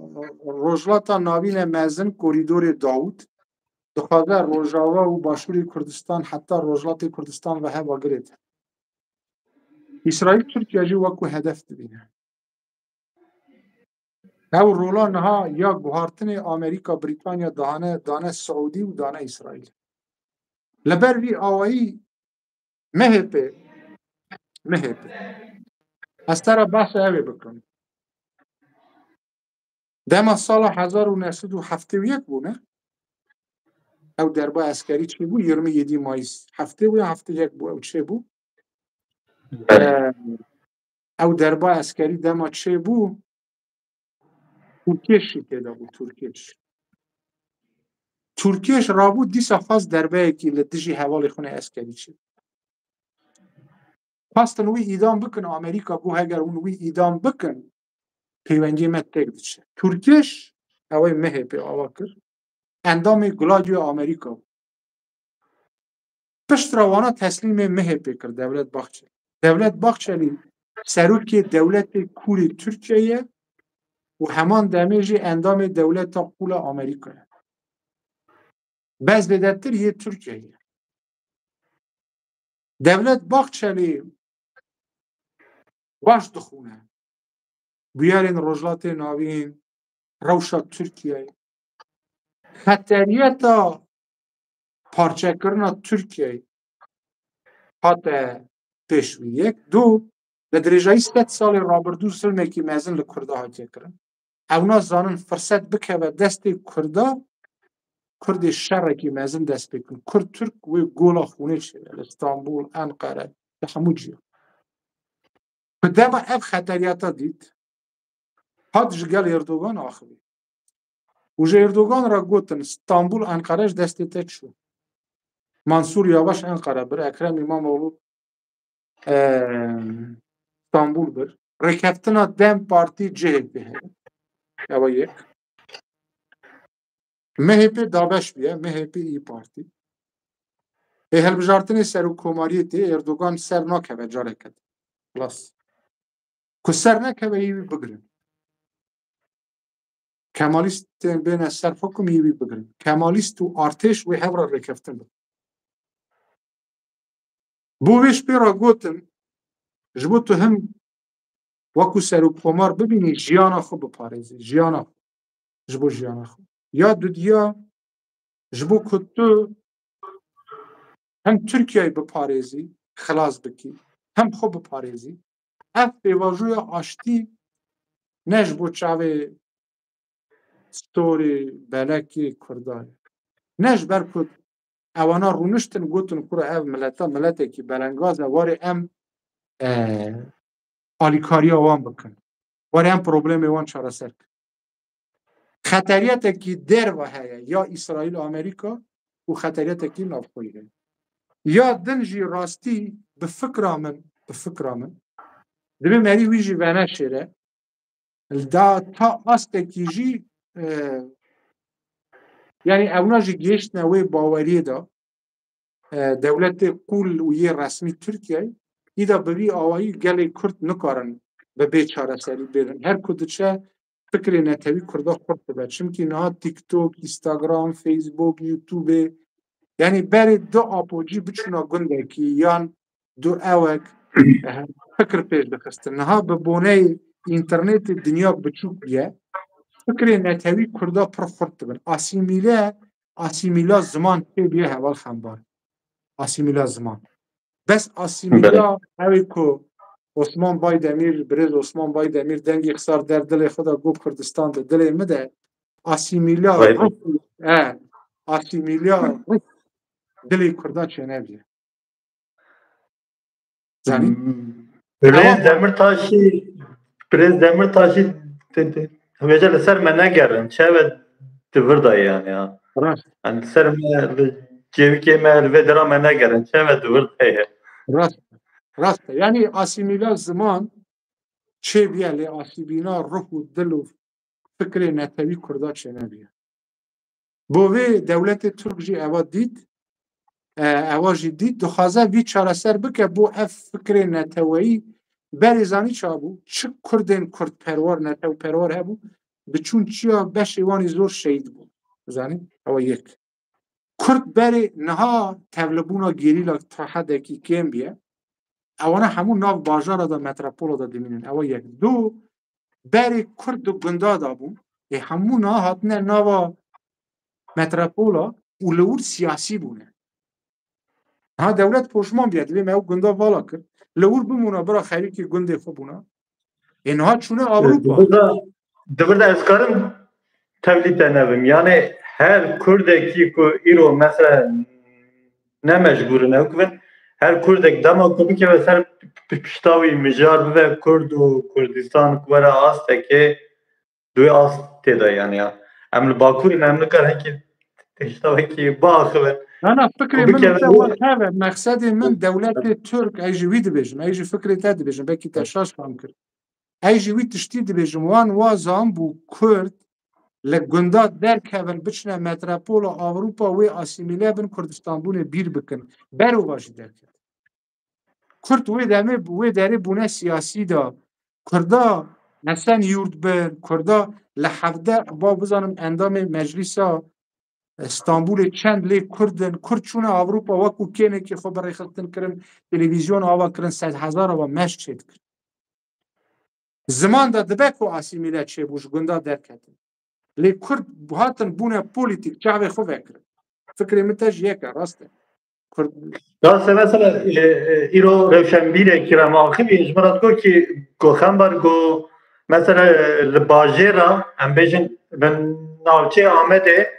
Rojhilata Navîn e mezin, Korîdorê Dawûd, dixwaze Rojava û Başûrê Kurdistan heta Rojhilatê Kurdistan ve heva girêt. Îsraîl Tirkiye jî wekû hedef dibîne. Ew rola niha ya guhartinê Amerîka, Brîtanya dane, dane Siûdî û dane Îsraîl. Li ber vî awayî M H P, M H P. Ez te re behsa ew ê bikim. Dema sala hezar û neh sed û heftê û yek bû, ne? Ew derba eskerî çêbû, yirmi yedi Mayıs. Heftê û ya heftê yek bû, ew çêbû. Belê. Eee, ew derba eskerî dema çêbû, Tirkêş jî tê de bû, Tirkêş. Tirkiye ji rabû dîsa xwest derbeyekî li dijî hevalê xwe ne eskerî çêbike. Xwestin wî îdam bikin, Amerîka got, heger hûn wî îdam bikin, pêvengê me têk diçe. Tirkiye, ew ê M H P ava kir, endamê Gladyoya Amerîka bû. Piştre wana teslîmê M H P kir Dewlet Bahçelî. Dewlet Bahçelî serokê dewletê kûrê Tirkiye ye û heman demê jî endamê dewleta qûla Amerîka ye. Bes zêdetir yê Tirkiye ye. Dewlet Bahçelî baş dixûne bûyerên Rojhilatê Navîn, rewşa Tirkiyeyê, xeteriyeta parçekirina Tirkiyeyê hate pêş wî. Yek, du, li dirêjayî sed salê rabirdû zilmekî mezin li Kurda hatiye kirin. Ew nazanin firset bikeve destê Kurda, Kurdê şerekî mezin dest pê kirin. Kurd Tirk wê gola xûnê çêbe li Stenbul, Enqere, li hemû ciya. Bi dema ev xeteriyata dît, hat ji gel Erdogan axivî. Û ji Erdogan re gotin, Stenbul, Enqere ji destê te çû. Mansur Yavaş Enqere bir, Ekrem İmamoğlu, e, Stenbul bir. Rêkeftina DEM Partî C H P heye. Ewa yek. M H P dabeş bûye, M H P, İYİ Partî. Ê hilbijartinê serokkomariyê tê, Erdogan ser nakeve careke din. Xilas. Ku ser nekeve, yê wî bigirin. Kemalîstên bêne ser hukum, yê wî bigirin. Kemalîst û artêş wê hev re rêkeftin bikin. Bo vê ji pê re gotin, ji bo tu him wekû serokkomar bibînî, jiyana xwe biparêzî, jiyana xwe, ji bo jiyana xwe. Ya dudiya, ji bo ku tu hem Tirkiyeyê biparêzî, xilas bikî, hem xwe biparêzî. Ev pêvajoya aştî ne ji bo çavê storê, belekê Kurda ye. Ne ji ber ku ewana rûniştin gotin, kura ev mileta miletekî belengaz e, warê em, e, alîkariya wan bikin. Warê em problemê wan çareser bikin. Xeteriyetekî derve heye, ya Îsraîl, Amerîka û xeteriyetekî navxweyî heye. Ya din jî rastî bi fikra min, bi fikra min, divê merî wî jî veneşêre. Da ta astekî jî, e, yanî ewna jî gihiştine wê baweriyê de, e, dewletê qûl û yê resmî Tirkiyeyê, îda bi vî awayî gelê Kurd nikarin bi bê çareserî bêrin. Her ku diçe fikrê netewî Kurda xurt dibe. Çimkî niha TikTok, Instagram, Facebook, YouTube, yanî berê du apocî biçûna gundekî yan du ewek, eh, fikir pêş dixistin. Niha bi boneyê înternetê dinya biçûk bûye. Fikrê netewî Kurda pir xurt dibin. Asîmîle, asîmîla ziman tê bûye heval Xembar. Asîmîla ziman. Bes asîmîla, belê, ew ê ku Osman Baydemîr, birêz Osman Baydemîr dengê xisar der dilê xwe de, got, Kurdistan di dilê min de, asîmîla, vay be, ruh, e, asîmîla ruh dilê Kurda çênebûye. Zanî? Hmm. Birêz Demirtaşî, birêz Demirtaşî te-, te-, hemêca li ser me negerin. Çi ev e di vir de ye yani ya. Rast. Yani li ser me, li cêwikê me, li vê dira me negerin. Çi ev e di vir de ye. Rast. Rast e. Yani asîmîla ziman çêbûye, lê asîmîla ruh û dil û fikrê netewî Kurda çênebûye. Bo vê dewletê Tirk jî eva dît, e, eva jî dît, dixwaze vî çareser bike bo ev fikrê neteweyî berê zanî çabû, çi Kurdên Kurdperwer, netewperwer hebû, diçûn çiya beşê wan î zor şehîd bûn. Zanî? Ewa yek. Kurd berê niha tevlibûna gerîla ta hedekî kêm bûye. Ewana hemû nav bajara de, metropola de dimînin. Ewa yek. Du, berê Kurd di gunda de bûn. Ê hemû niha hatine nava metropola û li wir siyasî bûne. Ha, dewlet poşman bûye, divê me ew gunda vala kir. Li wir bimûna, bira xerîkî gundê xwe bûna. Ê niha çûne Ewropa. Di vir de, di vir de ez karim tevlî te nebim. Yani her Kurdekî ku îro mesela ne mecbûr in ew kivin, her Kurdek dema ku bikeve ser p-, p-, pişta wî mijar bibe Kurd û Kurdistan ku were astekê, di wê ast tê de yani ya. Em li Bakurî ne, em nikarin hinkî tişta wekî biaxive. Na, na, fikrê min û te wan hev e. Mexsedê min dewletê Tirk, ey jî wî dibêjim, ey jî fikrê te dibêjim, belkî te şaş fam kir. Ey jî wî tiştî dibêjim, wan wazan bû Kurd li gunda derkevin, biçine metropola Ewropa, wê asîmîle bin, Kurdistanbûnê bîr bikin. Berova jî derket. Kurd wê demê, wê derê bûne siyasî de. Kurda Esen Yurtbir, Kurda li hevdeh, ba bizanim, endamê meclîsa Stenbolê çend lê Kurd in. Kurd çûne Ewropa, wekû kênekê xwe bi rêxistin kirin, televîzyon ava kirin, sedhezar ava meş çêdikirin. Ziman de dibe ku asîmîle çêbû, ji gunda derketin. Lê Kurd hatin bûne polîtîk, çavê xwe vekirin. Fikrê min te jî yek e, rast e. Kurd. Rast e, mesela, e, e, îro rewşenbîrekî re me axivî, ji min re digot kî, ku Xembar, ku mesela, e, li bajêra, em bêjin, li navçeyê Amedê,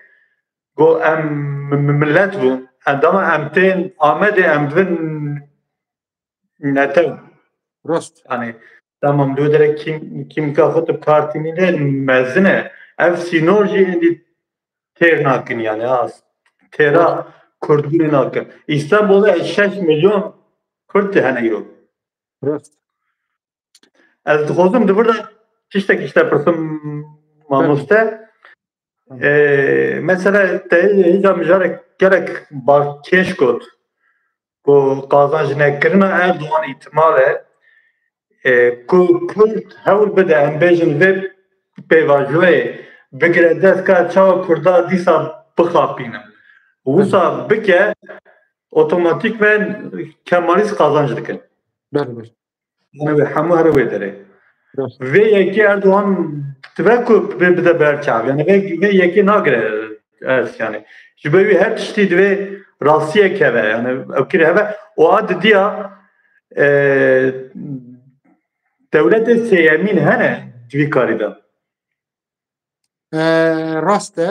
ku em m-, m-, milet bûn, endama em tên Amedê, em dibin netew. Rast. Yani, tamam, dû derek kîm-, kîmka xwe tu kartînî de mezin e. Ev sînor jî êdî têr nakin, yani, ha, têra Rast. Kurdbûnê nakin. Îstanbul'da şeş milyon Kurd hene îro. Rast. Ez dixwazim di vir de tiştek îşte pirsim mamoste. Ee, mesela te hêja mijarek gelek ba-, kêş got ku qazanc nekirina Erdogan îhtimal e, e, ku Kurd hewl bide, em bêjin, vê pêvajoyê bigire dest, ka çawa Kurda dîsa bixapînin. Wisa bike, otomatîkmen Kemalîst qazanc dikin. Belê, belê. Yani, wê hemû here wê derê. Rast. Vê yekê Erdogan dibe ku bi-, bide ber çav. Yani, vê, vê yekê nagire ez, yani. Ji bo wî her tiştî divê rastiyek heve. Yani, ew kir heve. O a didiya, e, dewletê sêyemîn hene di vî karî de. E, rast e.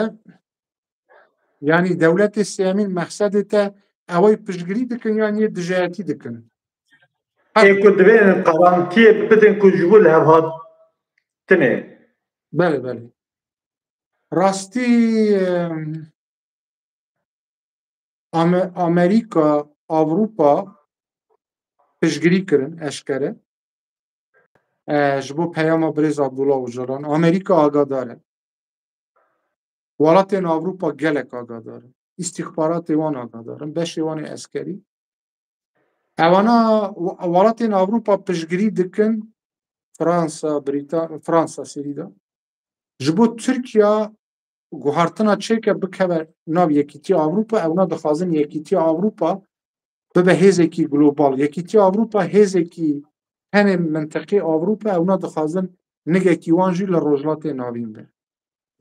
Yanî dewletê sêyemîn mexsedê te ew ê piştgirî dikin yan yê dijayetî dikin? Ê ku divê garantiyê bidin ku ji bo lihevhatinê. Belê, belê. Rastî, em, Ame-, Amerîka, Ewropa piştgirî kirin eşkere. E, ji bo peyama birêz Abdullah Ocalan, Amerîka agadar e. Welatên Ewropa gelek agadar in. Îstîxbaratê wan agadar in. Beşê wan ê eskerî. Ewana we-, welatên Ewropa piştgirî dikin Fransa, Brîta-, Fransa serî de. Ji bo Tirkiye guhartina çêke bikeve nav Yekîtiya Ewropa, ewna dixwazin Yekîtiya Ewropa bibe hêzekî global. Yekîtiya Ewropa hêzekî tenê mintiqê Ewropa, ewna dixwazin nigekî wan jî li Rojhilatê Navîn be.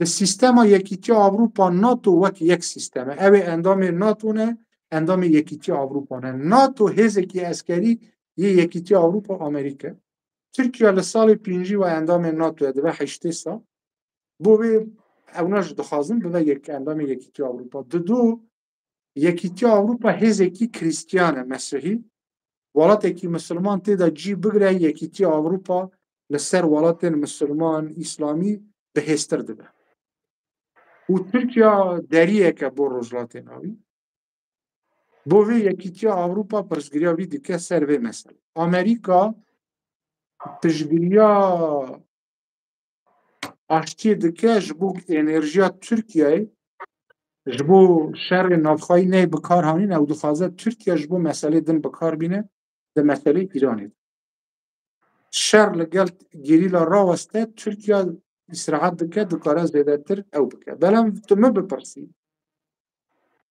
Di sîstema Yekîtiya Ewropa, NATO wek yek sîstem e. Ew ê endamê NATO ne, endamê Yekîtiya Ewropa ne. NATO hêzekî eskerî yê Yekîtiya Ewropa Amerîka. Tirkiye li salê pêncî ve endamê NATO ye, dibe heştê sal. Bo vê ewna jî dixwazin bibe yek endamê Yekîtiya Ewropa. Didu, Yekîtiya Ewropa hêzekî Krîstiyan e, Mesihî. Welatekî misilman tê de cî bigire, Yekîtiya Ewropa li ser welatên misilman, îslamî bihêztir dibe. Û Tirkiye deriyek e bo Rojhilatê Navîn. Bo vê Yekîtiya Ewropa pirsgiriya wî dike ser vê meselê. Amerîka piştgiriya aştiyê dike ji bo enerjiya Tirkiyeyê, ji bo şerê navxweyî neyê bi kar hanîn, ew dixwaze Tirkiye ji bo meselê din bi kar bîne, di meselê Îranê de. Şer li gel gerîla raweste, Tirkiye îsrahat dike, dikare zêdetir ew bike. Belem tu min bipirsî,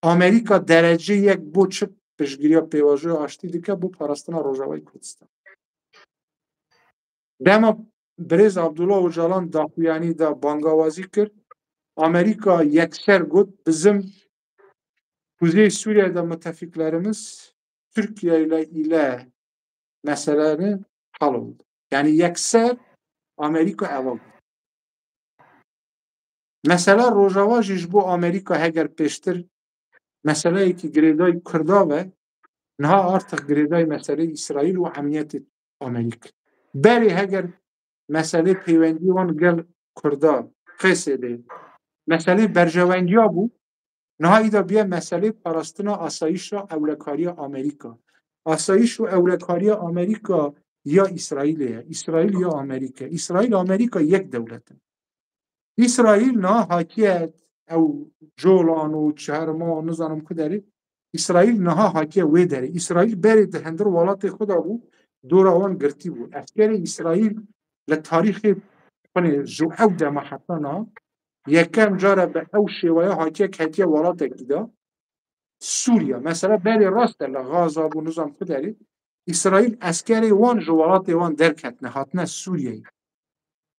Amerîka derece yek bo çi piştgiriya pêvajoya aştî dike bo parastina Rojavayê Kurdistan? Dema birêz Abdullah Ocalan daxuyanî da, bangawazî kir, Amerîka yekser got, bizim Kuzey Suriye'de müttefiklerimiz Türkiye ile, ile meseleleri halloldu. Yani yekser Amerîka eva got. Mesela Rojava jî ji bo Amerîka heger pêştir meseleyekî girêdayî Kurda ve, niha artık girêdayî meseleyê Îsraîl û emniyetê Amerîka. Berê heger meselê peywendiyê wan gel Kurda, Qêsê de, meselê berjewendiya bû, Niha îda biye meselê parastina asayîşa ewlekariya Amerîka. Asayîş û ewlekariya Amerîka ya Îsraîlê ye. Îsraîl ya Amerîka. Îsraîl Amerîka yek dewlet in. Îsraîl niha hatiye ew Colan û Çerma û nizanim ku derê. Îsraîl niha hatiye wê derê. Îsraîl berê di hundir welatê xwe de bû, dora wan girtî bû. Eskerê Îsraîl li tarîxê xwe ji ew dema heta niha yekem cara bi ew şêweya hatiye ketiye welatekî de. Sûriye. Mesela berê rast e li Gaza bû, nizam ku derê. Îsraîl eskerê wan ji welatê wan derketine, hatine Sûriyeyê.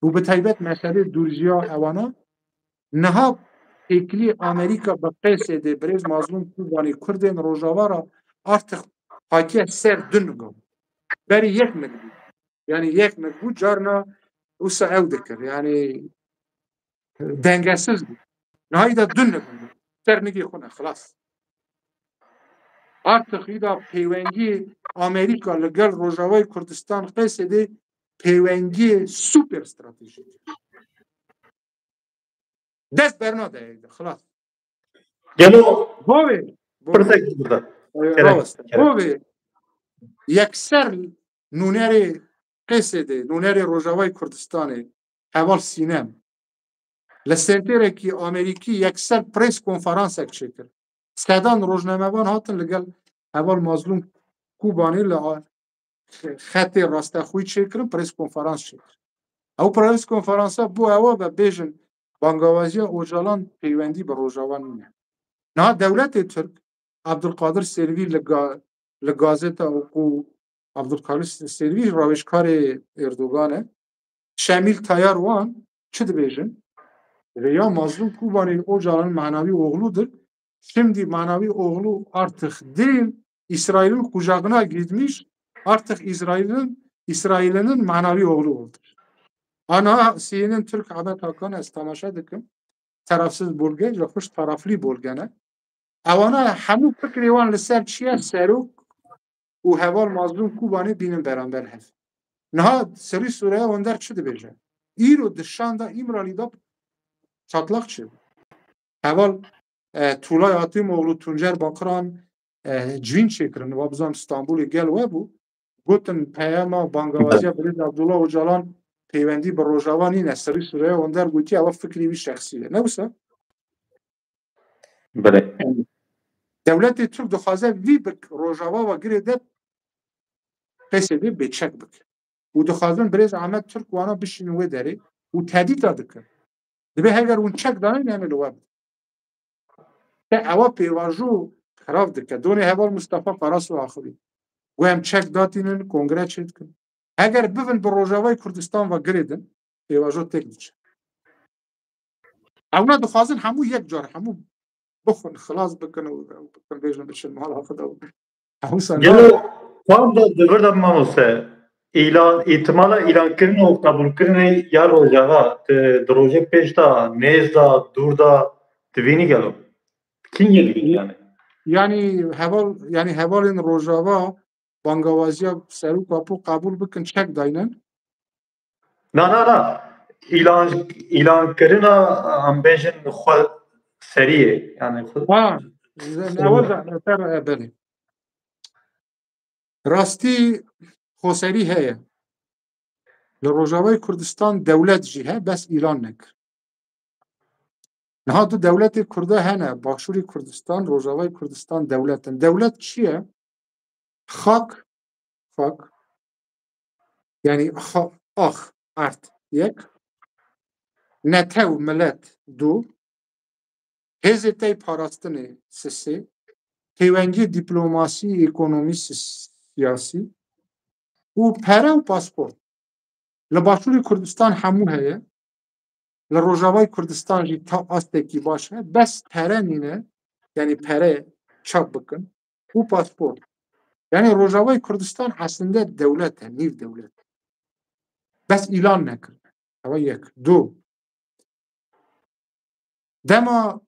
Û bi taybet meselê dûrjiya ewana, niha têkilî Amerîka bi Qêsê de birêz Mazlûm Kubanî Kurdên Rojava re artık hatiye ser du nigo. Berî yek nig bû. Yani yek nig bû, carna wisa ew dikir. Yani dengesiz bû. Niha îda du nig bû. Ser nigê xwe ne, xilas. Artık îda pêwendiyê Amerîka li gel Rojavayê Kurdistan Qêsê de pêwendiyê super stratejîk. Dest bernadayê de, xilas. Gelo Bavê, pirsek burada. rawest. Bavê yekser nûnerê Qêsê de, nûnerê Rojavayê Kurdistanê, heval Sînem, li sentêrekî Amerîkî yekser pres konferansek çêkir. Sedan rojnamevan hatin li gel heval Mazlûm Kubanê li a-, xetê rastexwî çêkirin, pres konferans çêkir. Ew pres konferansa bû ewa ve bêjin bangawaziya Ocalan peywendî bi Rojava nîne. Niha dewletê Tirk, Abdulkadir Selvî li ga-, li gazeta ku Abdulkadir Selvî rawêjkarê Erdogan e, Şemîl Tayar wan çi dibêjin? Rêya Mazlûm Kubanê Ocalan manavî oğludur. Şimdi manavî oğlu artık değil, İsrail'in kucağına girmiş, artık İsrail'in İsrail'in manavî oğlu oldu. Ana CNN Türk Ahmet Hakan ez temaşe dikim. Tarafsız bölge, ya hoş taraflı bölge ne. Ewana hemû fikrê wan li ser çi ye, serok û heval Mazlûm Kubanê bînin beramber hev. Niha serî sûreya Wender çi dibêje? Îro di şanda Îmralî de çatlak çi? Heval e, Tulay Hatîmoğlu, Tuncer Bakiran e, civîn çêkirin. Wa bizan Stenbolê gel we bû. Gotin peyama bangawaziya birêz Abdullah Ocalan peywendî bi Rojava nîne. Serî sûreya Wender gotiye ewa fikrê wî şexsî ye. Ne wisa? Belê. Dewletê Tirk dixwaze vî bi Rojava ve girê de Qêsê de bêçek bike. Û dixwazin birêz Ahmet Tirk wana bişînin wê derê û tedîta dikin. Dibe heger hûn çek dayîn, em ê li we bidin. Te ewa pêvajo xirab dike. Donê heval Mustafa Karasu axivî. Û em çek datînin, kongre çêdikin. Heger bivin bi Rojavayê Kurdistan ve girêdin, pêvajo têk diçe. Ewna dixwazin hemû yek car, hemû bixwin, xilas bikin û bikin bêjin biçin mala xwe de. Hemû sen Gelo tam da devir de mamose. Îlan, îtimala îlankirina û qebûlkirinê ya Rojava di, di rojê pêş de, nêz de, dûr de, divînî gelo. Kî yê divînî yani? Yani heval, yani hevalên Rojava bangawaziya serok apo qebûl bikin, çek daynin. Na, na, na. Îlan, îlankirina, em bêjin xwe seriyê. Yani xwe Ha, ewa da, ser, e, belê. Rastî xweserî heye. Li Rojavayê Kurdistan dewlet jî he, bes îlan nekir. Niha du dewletê Kurda hene, Başûrê Kurdistan, Rojavayê Kurdistan dewlet in. Dewlet çi ye? Xak, xak, yani xa-, ax, erd, yek. Netew, milet, du. Hêzê tey parastinê, sisê. Pêwendiyê dîplomasî, ekonomî, sis-, siyasî. Û pere û pasport. Li Başûrê Kurdistan hemû heye. Li Rojavayê Kurdistan jî ta astekî baş e. Bes pere nîne, yani pere çap bikin û pasport. Yani Rojavayê Kurdistan eslinde dewlet e, nîv dewlet. Bes îlan nekirine. Ewa yek. Du. Dema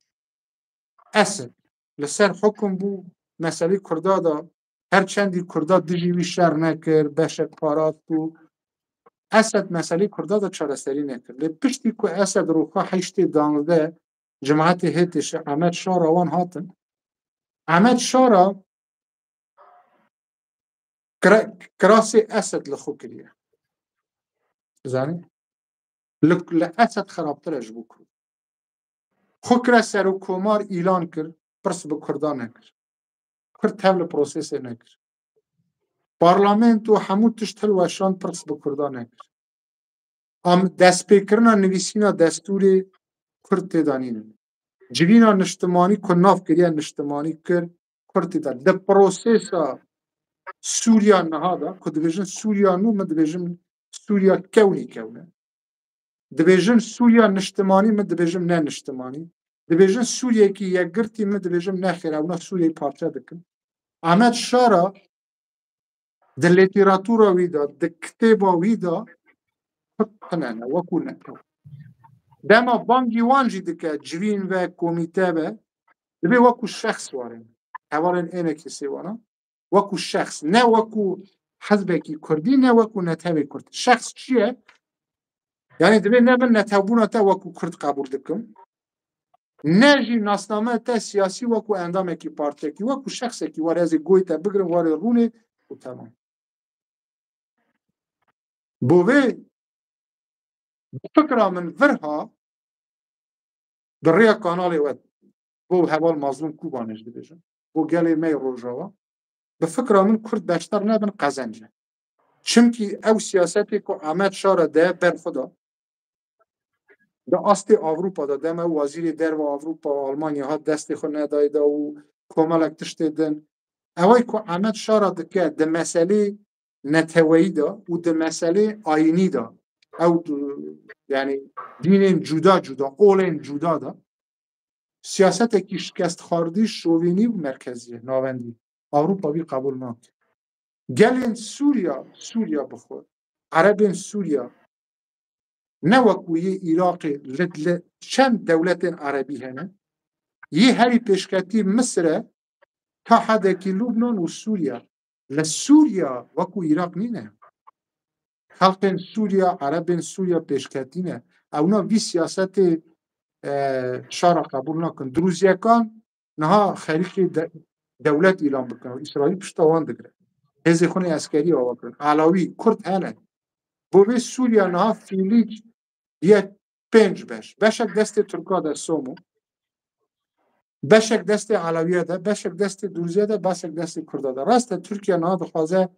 Esed li ser hukum bû, meselê Kurda da, her çendî Kurda dijî wî şer nekir, beşek parast bû. Esed meselê Kurda da çareserî nekir. Lê piştî ku Esed roka heştê danzdeh Cemaetê Hêtêşê Ehmed Şara wan hatin. Ehmed Şara kira-, kirasê Esed li xwe kiriye. Zanî? Li, li Esed xerabtir e ji bo Kurd. Xwe kire serokkomar, îlan kir, pirs bi Kurdan nekir. Kurd tev li prosesê nekir. Parlamento hemû tişt hilweşand, pirs bi Kurdan nekir. Am destpêkirina nivîsîna destûrê Kurd tê de nînin. Civîna niştimanî ku nav kiriye niştimanî kir, Kurd tê de. Di prosesa Sûriya niha de, ku dibêjin Sûriya nû, min dibêjin Sûriya kewnî kewne. Dibêjin Sûriya niştimanî, min dibêjim ne niştimanî. Dibêjin Sûriyekî yekgirtî, min dibêjim nexêr, ewna Sûriyeyê parçe dikin. Ahmet Şara di lîteratûra wî de, di kitêba wî de Kurd tune ne, wekû netew. Dema bangî wan jî dike, civîn ve, komîte ve, divê wekû şexs warên. Hevalên ênekê sê wana, wekû şexs, ne wekû hizbekî kurdî, ne wekû netewê kurd. Şexs çi ye? Yani divê ne min netewbûna te wekû kurd qebûl dikim, ne jî nasname te siyasî wekû endamekî partiyekî, wekû şexsekî, were ez ê goyê te bigirim, were rûnê û temam. Bo vê, bi fikra min virha, bi rêya kanalê we, bo heval Mazlûm Kubanê jî dibêjim, bo gelê me yê Rojava, bi fikra min Kurd beşdar nebin, qezenc e. Çimkî ew siyasetê ku Ahmet Şara de ber xwe da, di astê Ewropa de, dema wezîrê derve Ewropa û Almanya hat, destê xwe nedayê de û komelek tiştê din. Ewey ku Ahmet Şara dike di meselê neteweyî de û di meselê ayînî de, ew du, yani dînên cuda cuda, olên cuda de, siyasetekî şikestxwardî, şovînî û merkezî ye, navendî. Ewropa vî qebûl nake. Gelên Sûriya, Sûriya bi xwe, Erebên Sûriya, ne wekû yê Iraqê, li, li çend dewletên Erebî hene, yê herî pêşketî Misir e, ta hedekî Lubnan û Sûriya. Li Sûriya wekû Iraq nîne. Xelkên Sûriya, Erebên Sûriya pêşketî ne. Ewna vî siyasetê, e, Şara qebûl nakin. Drûzyekan niha xerîkê de-, dewlet îlan bikin. Îsraîl pişta wan digire. Hêzê xwe nê eskerî ava kirin. Elawî, Kurd hene. Bo vê Sûriya niha fîlîc ye pênc beş. Beşek destê Tirka de, Somo. Beşek destê Elewiya de, beşek destê Durzîya de, beşek destê Kurda de. Rast e, Tirkiye niha dixwaze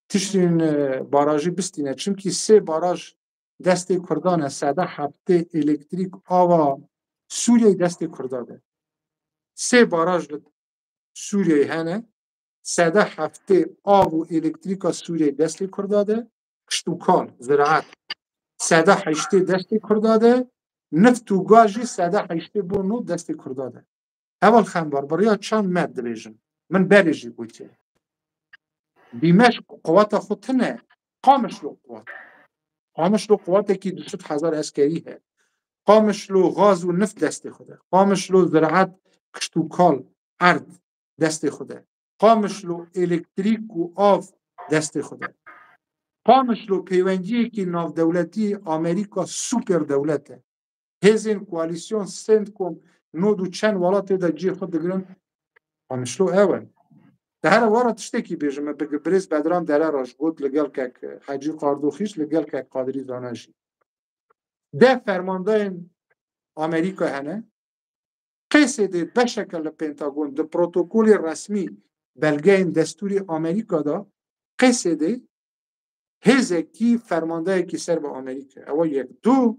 tiştên, e, barajî bistîne. Çimkî sê baraj destê Kurdan e, sede heftê elektrîk, ava Sûriyeyê destê Kurda de. Sê baraj li Sûriyeyê hene, sede heftê av û elektrîka Sûriyeyê destê Kurda de, kişt û kal, ziraet, sede heştê destê Kurda de, nift û gaz jî sede heştê bo nod destê Kurda de. Heval Xembar, bi riya çand me dibêjim. Min berê jî gotiye. Dîmeşq quweta xwe tune, Qamişlo quwet. Qamişlo quwetekî du sed hezar eskerî heye. Qamişlo gaz û nift destê xwe de. Qamişlo ziraet, kişt û kal, erd destê xwe de. Qamişlo elektrîk û av destê xwe de. Qamişlo pêwendiyekî navdewletî, Amerîka super dewlet e. Hêzên koalîsyon, Centcom, nod û çend welatê de cihê xwe digirin. Qamişlo ew e. Di here wara tiştekî bêjim, min bi birêz Bedran Dereraş got, li gel kek Hecî Qardoxî jî, li gel kek Qadirî Zana jî. Deh fermandayên Amerîka hene. Qesedê beşeke li Pentagon, di protokolê resmî, belgeyên destûrî Amerîka de, Qesedê hêzekî, fermandeyekî ser bi Amerîka. Ew e yek. Du,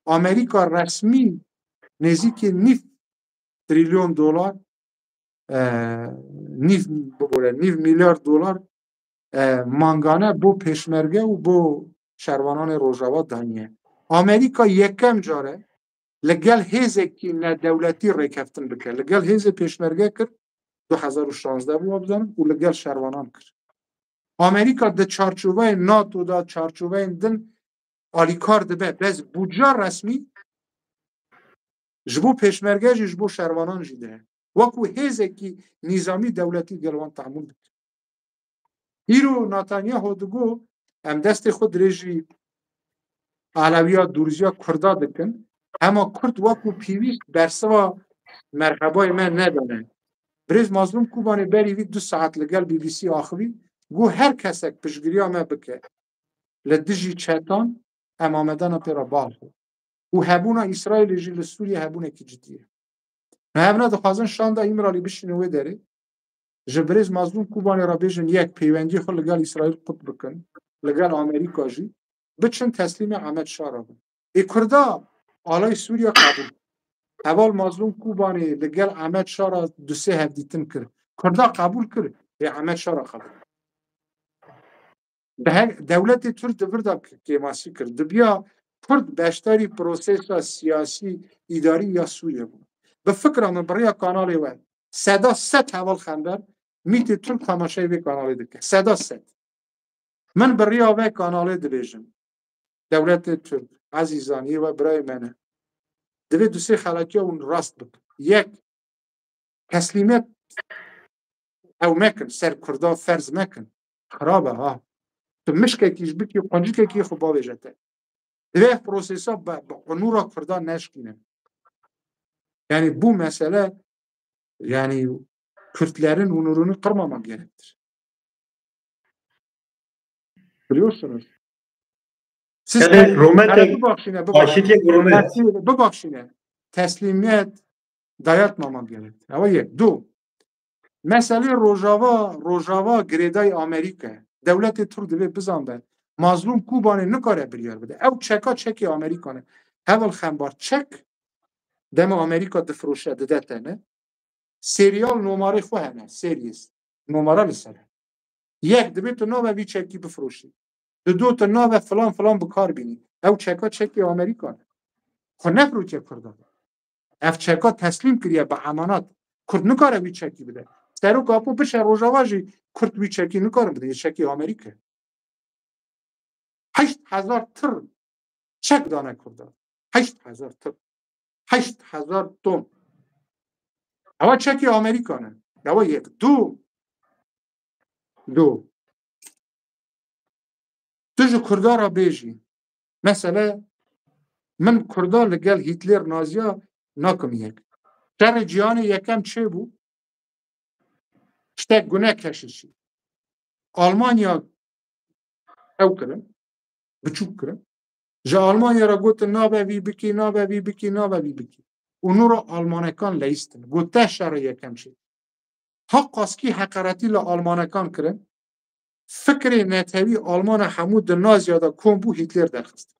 Amerîka resmî nêzîkî nîv trîlyon dolar, e, nîv, bibore, nîv milyar dolar, e, mangane bo pêşmerge û bo şervananê Rojava daniye. Amerîka yekem car e li gel hêzekî nedewletî rêkeftin bike. Li gel hêzê pêşmerge kir, du hezar û şazdeh bû, wa bizanim, û li gel şervanan kir. Amerîka di çarçoveyê nato de, çarçoveyên din alîkar dibe. Bes budca resmî ji bo pêşmerge jî, ji bo şervanan jî dihe. Wekû hêzekî nîzamî dewletî gel wan tehmûl dike. Îro Netanyahu digo, em destê xwe dirêjî Elewiya, Durziya, Kurda dikin. Hema Kurd wekû pîvîst bersiva merhebayê me nedane. Birêz Mazlûm Kubanê berî vî du saet li gel B B C axivî, got, her kesek piştgiriya me bike li dijî çetan, em amadana pê re biaxivin. Û hebûna Îsraîlê jî li Sûriyê hebûnekî cidî ye. Hevna dixwazin şanda Îmralî bişîne wê derê. Ji birêz Mazlûm Kubanê re bêjin yek peywendiyê xwe li gel Îsraîl qut bikin, li gel Amerîka jî, biçin teslîmê Ehmed Şara bin. Ê Kurda alay Sûriye qebûl. Heval Mazlûm Kubanê li gel Ehmed Şara du sê hevdîtin kir. Kurda qebûl kir, ê Ehmed Şara qebûl. Bi her, dewletê Tirk di vir de kêmasî kir. Dibiya Kurd beşdarî prosesa siyasî, îdarî ya Sûriye bû. Bi fikra min, bi rêya kanalê we, seda sed heval Xember, mîtê Tirk temaşayê vê kanalê dike. Seda sed. Min bi rêya vê kanalê dibêjim. Dewletê Tirk, ezîzan, yê we birayê me ne. Divê du sê xelatiya hûn rast bikin. Yek, teslîmiyet ew mekin, ser Kurda ferz mekin. Xirab e ha. Tu mişkekî ji bikî, quncikekî xwe bavêje te. Divê ev prosesa bi, bi onûra Kurda neşkîne. Yani bu mesele, yani Kürtlerin onurunu kırmamak gerektir. Biliyorsunuz. Siz Yani te-, Romet yani Bey, bibaxşîne, bibaxşîne. Aşitiyek Romet. Teslim-, bibaxşîne. Teslimiyet dayatmamak gerektir. Ewa yek. Du. Meselê Rojava, Rojava girêdayî Amerîka. Dewletê Tirk divê bizanbe. Mazlûm Kubanê nikare biryar bide. Ew çeka çekê Amerîka ne. Heval Xembar çek dema Amerîka difiroşe, dide te ne. Seriyal nomarê xwe hene. Series. Nomara li ser. Yek, divê tu nave vî çekî bifiroşî. Di do tu nave filan filan bi kar bînî. Ew çeka çekê Amerîka ne. Xwe nefirotiye Kurdan. Ev çeka teslîm kiriye bi emanat. Kurd nikare wî çekî bide. Serok Apo biçe Rojava jî Kurd wî çekî nikarin bide. Yê çekî Amerîka. Heşt hezar tir çek dane Kurdan. Heşt hezar tir. Heşt hezar ton. Ewa çekî Amerîka ne. Ewa yek. Du. Du. Tu ji Kurda re bêjî. Mesele min Kurda li gel Hîtler Naziya nakim yek. Şerê Cîhanê Yekem çêbû. Ştek gune keşişî. Almanya ew kirin. Biçûk kirin. Ji Almanya re gotin nabe vî bikî, nabe vî bikî, nabe vî bikî. Û nû re Almanekan leyistin. Got te şerê yekem çê. Heqaskî heqeretî li Almanekan kirin. Fikrê netewî Almana hemû di Naziya de kom bû, Hîtler derxist.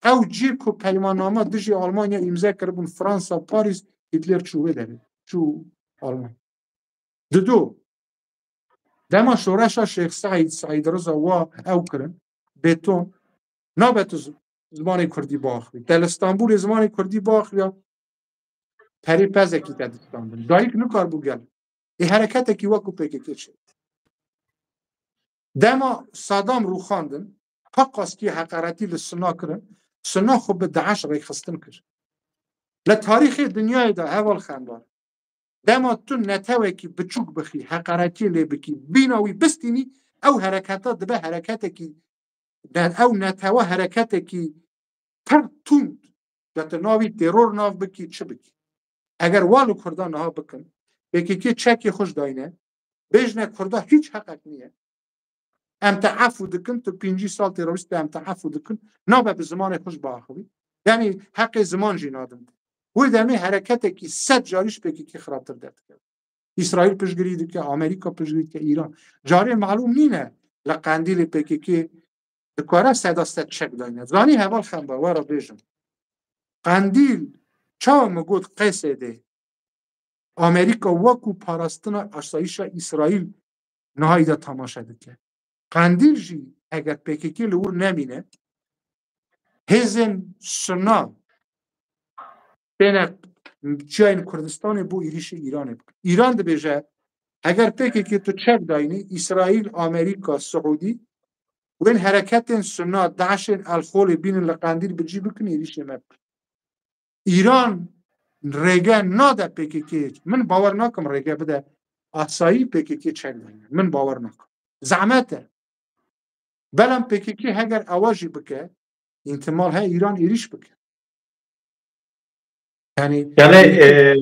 Ew cî ku peymannama dijî Almanya îmze kiribûn, Fransa, Parîs, Hîtler çû wê derê. Çû Almanya. Didu, dema şoreşa Şêx Seîd, Seîd Riza wa ew kirin, beton, nabe tu z-, zimanê Kurdî biaxivî. Te li Stenbolê zimanê Kurdî biaxiviya, perê pezekî te distandin. Dayik nikarbû gel. Ê hereketekî wekû P K K çêbû. Dema Sadam rûxandin, heqaskî heqeretî li Sunna kirin, Sunna xwe bi DAIŞ rêxistin kir. Li tarîxê dinyayê de heval Xembar, dema tu netewekî biçûk bixî, heqeretiyê lê bikî, bîna wî bistînî, ew hereketa dibe hereketekî, de-, ew netewe hereketekî pir tund, de tu navî teror nav bikî, çi bikî. Eger wa li Kurdan niha bikin, P K K çekê xwe ji dayne, bêjne Kurda hîç heqek niye. Em te efû dikin, tu pêncî sal terorîst be, em te efû dikin, nabe bi zimanê xwe ji biaxivî. Yanî heqê ziman jî nadin. Wê demê hereketekî sed carî ji P K K xirabtir derdikeve. Îsraîl piştgirî dike, Amerîka piştgirî dike, Îran. Carê malûm nîne li Qendîlê P K K dikare seda sed çek dayne. Zanî heval Xembar, we re bêjim. Qendîl, çawa min got Qesedê, Amerîka wekû parastina asayîşa Îsraîl nihayî de temaşe dike. Qendîl jî eger P K K li wir nemîne, hêzên Sunna têne çiyayên Kurdistanê bo êrîşê Îranê bikin. Îran dibêje, eger P K K tu çek dayînî, Îsraîl, Amerîka, Siûdî, wên hereketên Sunna, DAIŞên El Xolê bînin li Qendîl bi cî bikin, êrîşê me bikin. Îran rêge nade P K K. Min bawer nakim rêge bide asayî P K K çek dayîne. Min bawer nakim. Zehmet e. Belam P K K heger ewa jî bike, îhtimal heye Îran êrîş bike. Yani Yani e,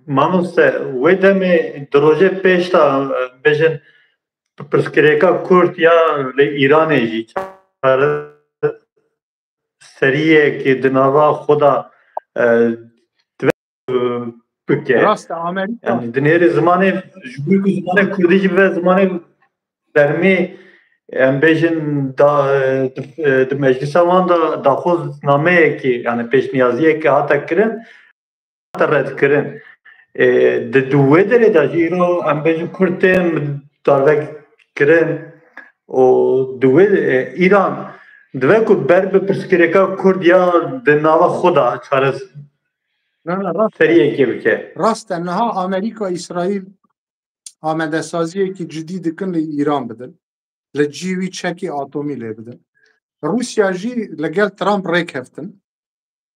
mamoste, wê demê di rojê pêş de e, bêjin pirsgirêka Kurd ya li Îranê jî çareseriyekê di nava xwe de e, divê bike. Rast e, Amerîka. Yani dinêrê zimanê, ji bo ku zimanê Kurdî jî ve zimanê fermî, em bêjin da, di, di meclisa wan de daxwaznameyekê, yani pêşniyaziyekê hate kirin, hate redkirin. E, di, di wê derê de jî îro em bêjin Kurd tên darve kirin û di wê e, Îran divê ku ber bi pirsgirêka Kurd ya di nava xwe de çares- Na, na, rast e. seriyekê bike. Rast e, niha Amerîka, Îsraîl amadesaziyekî cidî dikin li Îran bidin. Li cî wî çekî atomî lê bidin. Rûsya jî li gel Trump rêkeftin.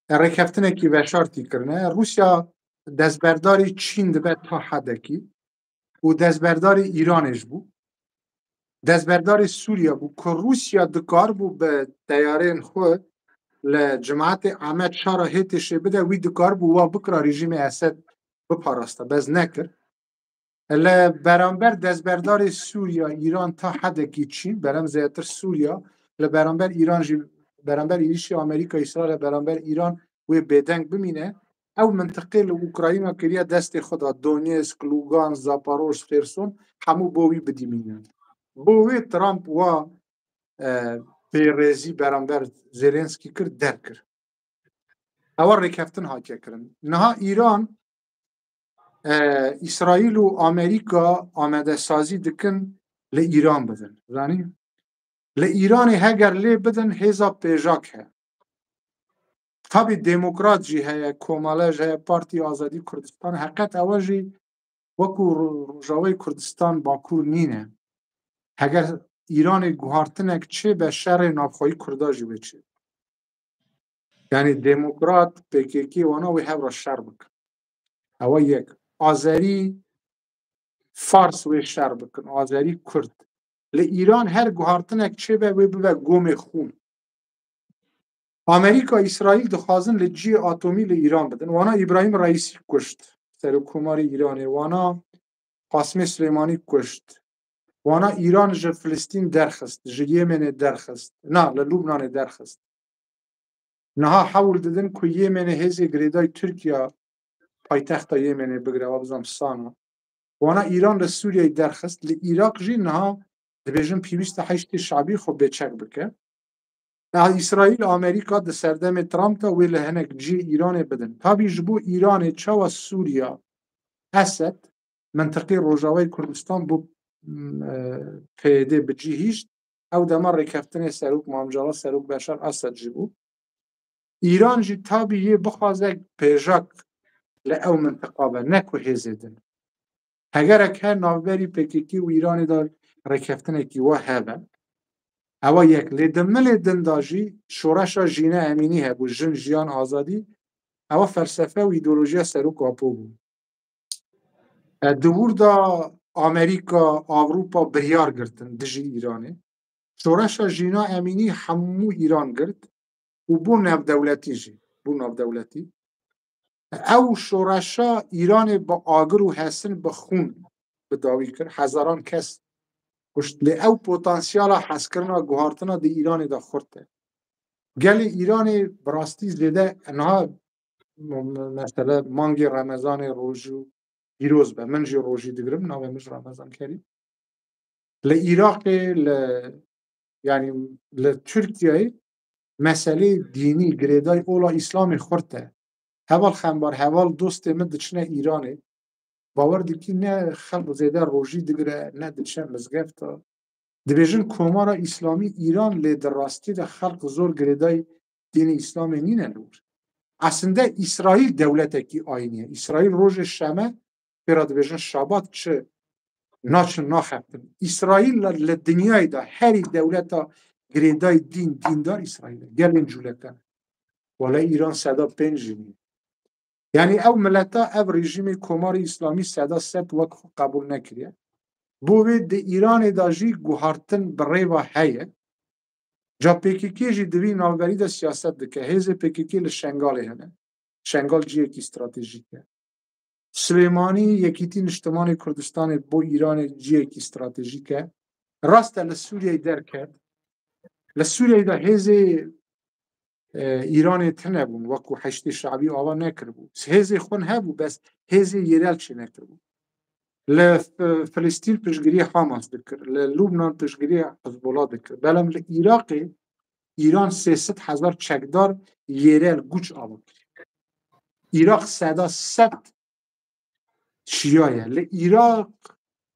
E, rêkeftinekî veşartî kirine. Rûsya destberdarî Çîn dibe ta hedekî û destberdarî Îranê jî bû. Destberdarî Sûriye bû ku Rûsya dikaribû bi teyarên xwe li cimatê Amed Şara hê têşê bide, wî dikaribû wa bikira rejîmê Esed biparasta, bes nekir. Li beramber destberdarê Sûriya, Îran ta hedekî Çîn, berem zêdetir Sûriya, li beramber Îran jî, beramber êrişî Amerîka, Îsraîl, li beramber Îran wê bêdeng bimîne. Ew mintiqê li Ukrayna kiriye destê xwe de, Donetsk, Lugansk, Zaporoj, Xêrson, hemû bo wî bidimînin. Bo wê Trump wa e, pêrêzî beramber Zelenskî kir, derkir. Ewa rêkeftin hatiye kirin. Niha Îran, e, Îsraîl û Amerîka amadesazî dikin li Îran bidin. Zanî? Li Îranê heger lê bidin hêza pêjak he. Tabî demokrat jî heye, komele jî heye, Partî Azadî Kurdistan. Heqet ewe jî wekû Ro-, Rojavayê Kurdistan Bakur nîne. Heger Îranê guhartinek çêbe, şerê navxweyî Kurda jî wê çê. Yani demokrat, P K K wana wê hev re şer bikin. Ewa yek. Azerî, Fars wê şer bikin. Azerî, Kurd. Li Îran her guhartinek çêbe wê bibe gomê xûn. Amerîka, Îsraîl dixwazin li cihê atomî li Îran bidin. Wana Îbrahîm Reîsî kuşt, serokkomarê Îranê. Wana Qasimê Silêmanî kuşt. Wana Îran ji Filistîn derxist, ji Yemenê derxist. Na, li Lubnanê derxist. Niha hewl didin ku Yemenê hêzê girêdayî Tirkiya paytexta Yemenê bigire, wa bizam Sana. Wana Îran li Sûriyeyê derxist, li Iraq jî niha dibêjin pêwîst e heşdê şabî xwe bêçek bike. Niha Îsraîl, Amerîka di serdemê Trump de wê li hinek cihê Îranê bidin. Tabî ji bo Îranê çawa Sûriya, Esed, mintiqê Rojavayê Kurdistan bo, m, e, P Y D bi cî hişt, ew dema rêkeftinê Serok Mamcala, Serok Beşar Esed jî bû. Îran jî tabî yê bixwaze pêjak li ew mintiqa be, ne ku hêzê din. Hegerek her navberî P K K û Îranê de rêkeftinekî wa hebe. Ewa yek. Lê di milê din de jî şoreşa Jîna Emînî hebû, Jin, Jiyan, Azadî. Ewa felsefe û îdeolojiya Serok Apo bû. E, di wir de Amerîka, Ewropa biryar girtin dijî Îranê. Şoreşa Jîna Emînî hemû Îran girt û bû navdewletî jî. Bû navdewletî. Ew şoreşa Îranê bi agir û hesin, bi xûn bi dawî kir. Hezaran kes kuşt. Lê ew potansiyala hezkirina guhartina di Îranê de xurt e. Gelê Îranê bi rastî zêde niha m-, m-, mesele mangê Remezanê rojî pîroz be. Min jî rojî digirim, navê min jî Remezan Kerîm. Li Iraqê, li, yani li Tirkiyeyê meseleyê dînî, girêdayî ola Îslamê xurt e. Heval Xembar, heval dostê min diçine Îranê. Bawer dikî ne xelq zêde rojî digire, ne diçe mizgefta. Dibêjin Komara Îslamî Îran, lê di rastî de xelq zor girêdayî dînê Îslamê nîne li wir. Aslinde Îsraîl dewletekî ayînî ye. Îsraîl rojê şeme, pê re dibêjin şabat, çi naçin naxebtin. Îsraîl li, li dinyayê de herî dewleta girêdayî dîn, dîndar Îsraîl e. Gelên cûleke ne. Wele Îran seda pênc jî nîne. Yani ew mileta, ev rejîmê Komarê Îslamî seda sed wek xwe qebûl nekiriye. Bo wê di Îranê de jî guhartin bi rêva heye. Ca P K K jî di vî navberî de siyaset dike. Hêzê P K K li Şengalê hene. Şengal ciyekî stratejîk e. Silêmanî, Yekîtî Niştimanê Kurdistanê bo Îranê ciyekî stratejîk e. Rast e, li Sûriyeyê derket. Li Sûriyeyê de hêzê, e, Îranê tune bûn, wekû Heşdê Şabî ava nekiribû. Hêzê xwin hebû, bes hêzê yerel çê nekiribû. Li F-, Filistîn piştgiriyê Hamas dikir, li Lubnan piştgiriyê Hizbullah dikir. Belem li Iraqê Îran sê sed hezar çekdar yerel guç ava kir. Iraq seda sed Şiya ye. Li Iraq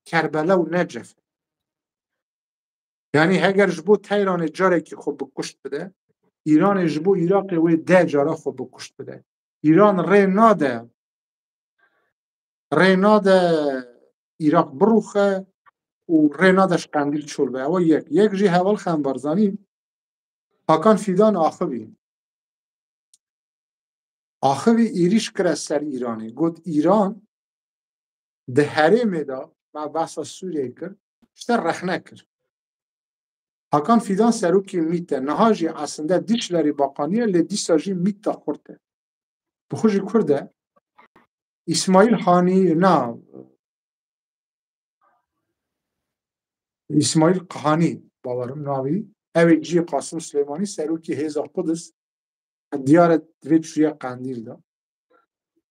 Kerbela û Necef. Yanî heger ji bo Teyranê carekî xwe bi kuşt bide, Îranê ji bo Iraqê wê deh cara xwe bi kuşt bide. Îran rê nade, rê nade Iraq birûxe û rê nade ji Qendîl çol be. Ew yek. Yek jî heval Xem Barzanî, Hakan Fîdan axivî. Axivî êrîş kire ser Îranê. Got, Îran di herêmê de, me behsa Sûriyeyê kir, ji te rexne kir. Hakan Fîdan serokê mît e. Niha jî aslında Dişlerî Bakanî ye, lê dîsa jî mît de xurt e. Bi xwe jî Kurd e. Îsmaîl Hanî, na, Îsmaîl Hanî, bawerim navî. Ew ê cihê Qasim Silêmanî, serokê hêza Qudis, diyar e divê çûye Qendîl de.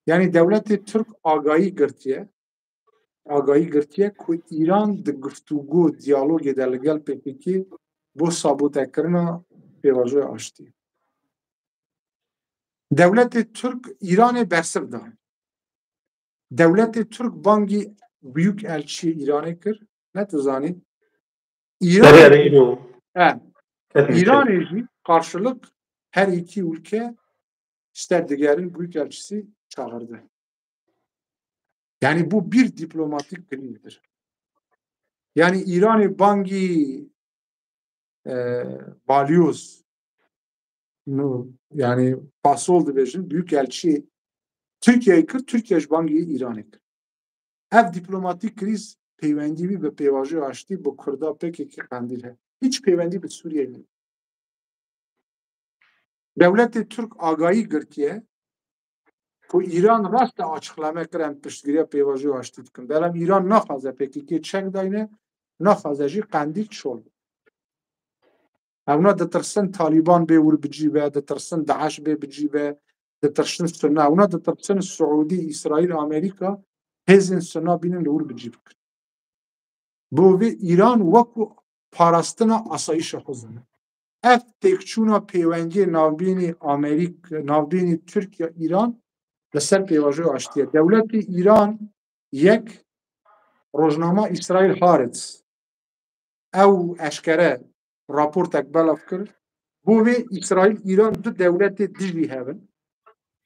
Yanî dewletê Tirk agahî girtiye, agahî girtiye ku Îran di guftûgo, diyalogê de li gel P K K bo sabotekirina pêvajoya aştiyê. Dewletê Tirk Îranê bersiv da. Dewletê Tirk bangî Büyükelçiyê Îranê kir. Ne tu zanî? Îranê, Derya Reîno. He. Ketmî Îranê jî karşılık her iki ülke işte digerin Büyükelçisi çağırdı. Yani bu bir diplomatik krizdir. Yani Îranê bangî, e, balyoz, nu, yani pasol dibêjin, Büyükelçi Tirkiyeyê kir, Tirkiye ji bangî Îranê kir. Ev diplomatik kriz peywendî wî bi pêvajoya aştî bi Kurda P K K Qendîl heye. Hiç peywendî bi Sûriyeyê nîne. Dewletê Tirk agahî girtiye ku Îran rast e açıklame kir em piştgiriya pêvajoya aştî dikin. Belem Îran naxwaze P K K çek dayne, naxwaze jî Qendîl çol. Ewna ditirsin Talîban bê wir bi cî be, ditirsin DAIŞ bê bi cî be, ditirsin Sunna. Ewna ditirsin Siûdî, Îsraîl, Amerîka hêzên Sunna bînin li wir bi cî bikin. Bo vê Îran wekû parastina asayîşa xwe zane. Ev têkçûna pêwendiyê navbênî Amerîk-, navbênî Tirkiye Îran li ser pêvajoya aştiyê. Dewletê Îran yek rojnama Îsraîl Haaretz. Ew eşkere raportek belav kir. Bo vê Îsraîl Îran du dewletê dijî hev in.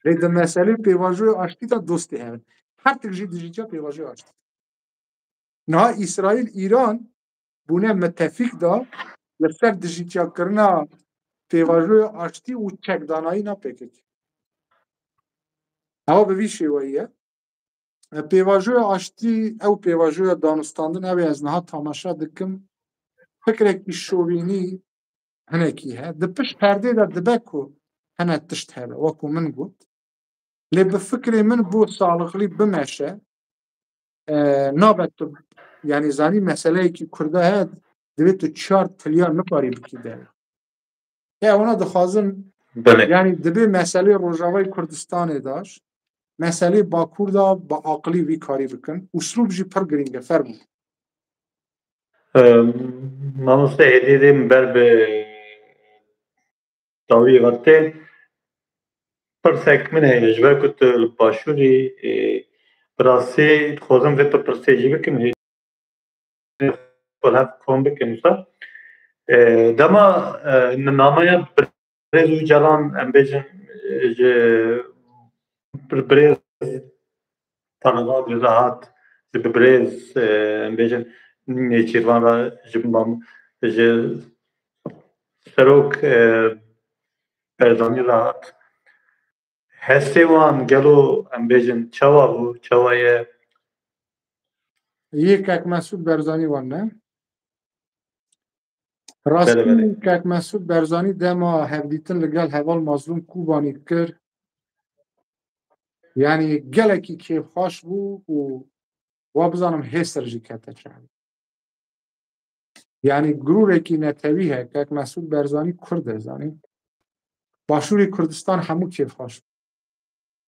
Lê di meselê pêvajoya aştî de dostê hev in. Her tik jî dijî çi pêvajoya aştî. Niha Îsraîl Îran bûne mitefîk da li ser dijîtiyakirina pêvajoya aştî û çekdanayîna P K K. Ewa bi vî şêweyî ye. E, pêvajoya aştî, ew pêvajoya danûstandin, ew ê ez niha tamaşa dikim. Fikrekî şovînî hinekî he. Di pişt perdê de dibe ku hene tişt hebe, wekû min got. Lê bi fikrê min bo salixlî bimeşe, e, nabe tu, yanî zanî meseleyekî Kurda heye, divê tu çar tilya nikarî bikî derve. Ya wana dixwazin, Belê. Yanî dibê meselê Rojavayê Kurdistanê daş, meselê Bakur da bi aqilî vî karî bikin. Uslûb jî pir girîng e, fermû. Em, mamoste hêdî dê min ber bi dawiyê ve tê. Pirsek min heye, ji ber ku tu li başûrî, e, bi rastî dixwazim vê pirsê jî bikim, hê xwe hev kom bikin wisa. E, dema, e, nameya birêz Ocalan, em bêjin, e, ji bir-, birêz Tanî Radyo re hat, ji bi birêz, e, em bêjin, Nêçîrvan re, ji mam-, ji serok, e, Barzanî re hat. Hestê wan gelo em bêjin çawa bû, çawa ye? Yê kek Mesûd Barzanî wan ne? Rastî, belê, belê. Kek Mesûd Barzanî dema hevdîtin li gel heval Mazlûm Kobanî kir, Yani gelekî kêfxweş bû û wa bizanim hêsir jî kete çavî. Yani gurûrekî netewî heye, kek Mesûd Berzanî Kurd e, zanî. Başûrê Kurdistan hemû kêfxweş bû.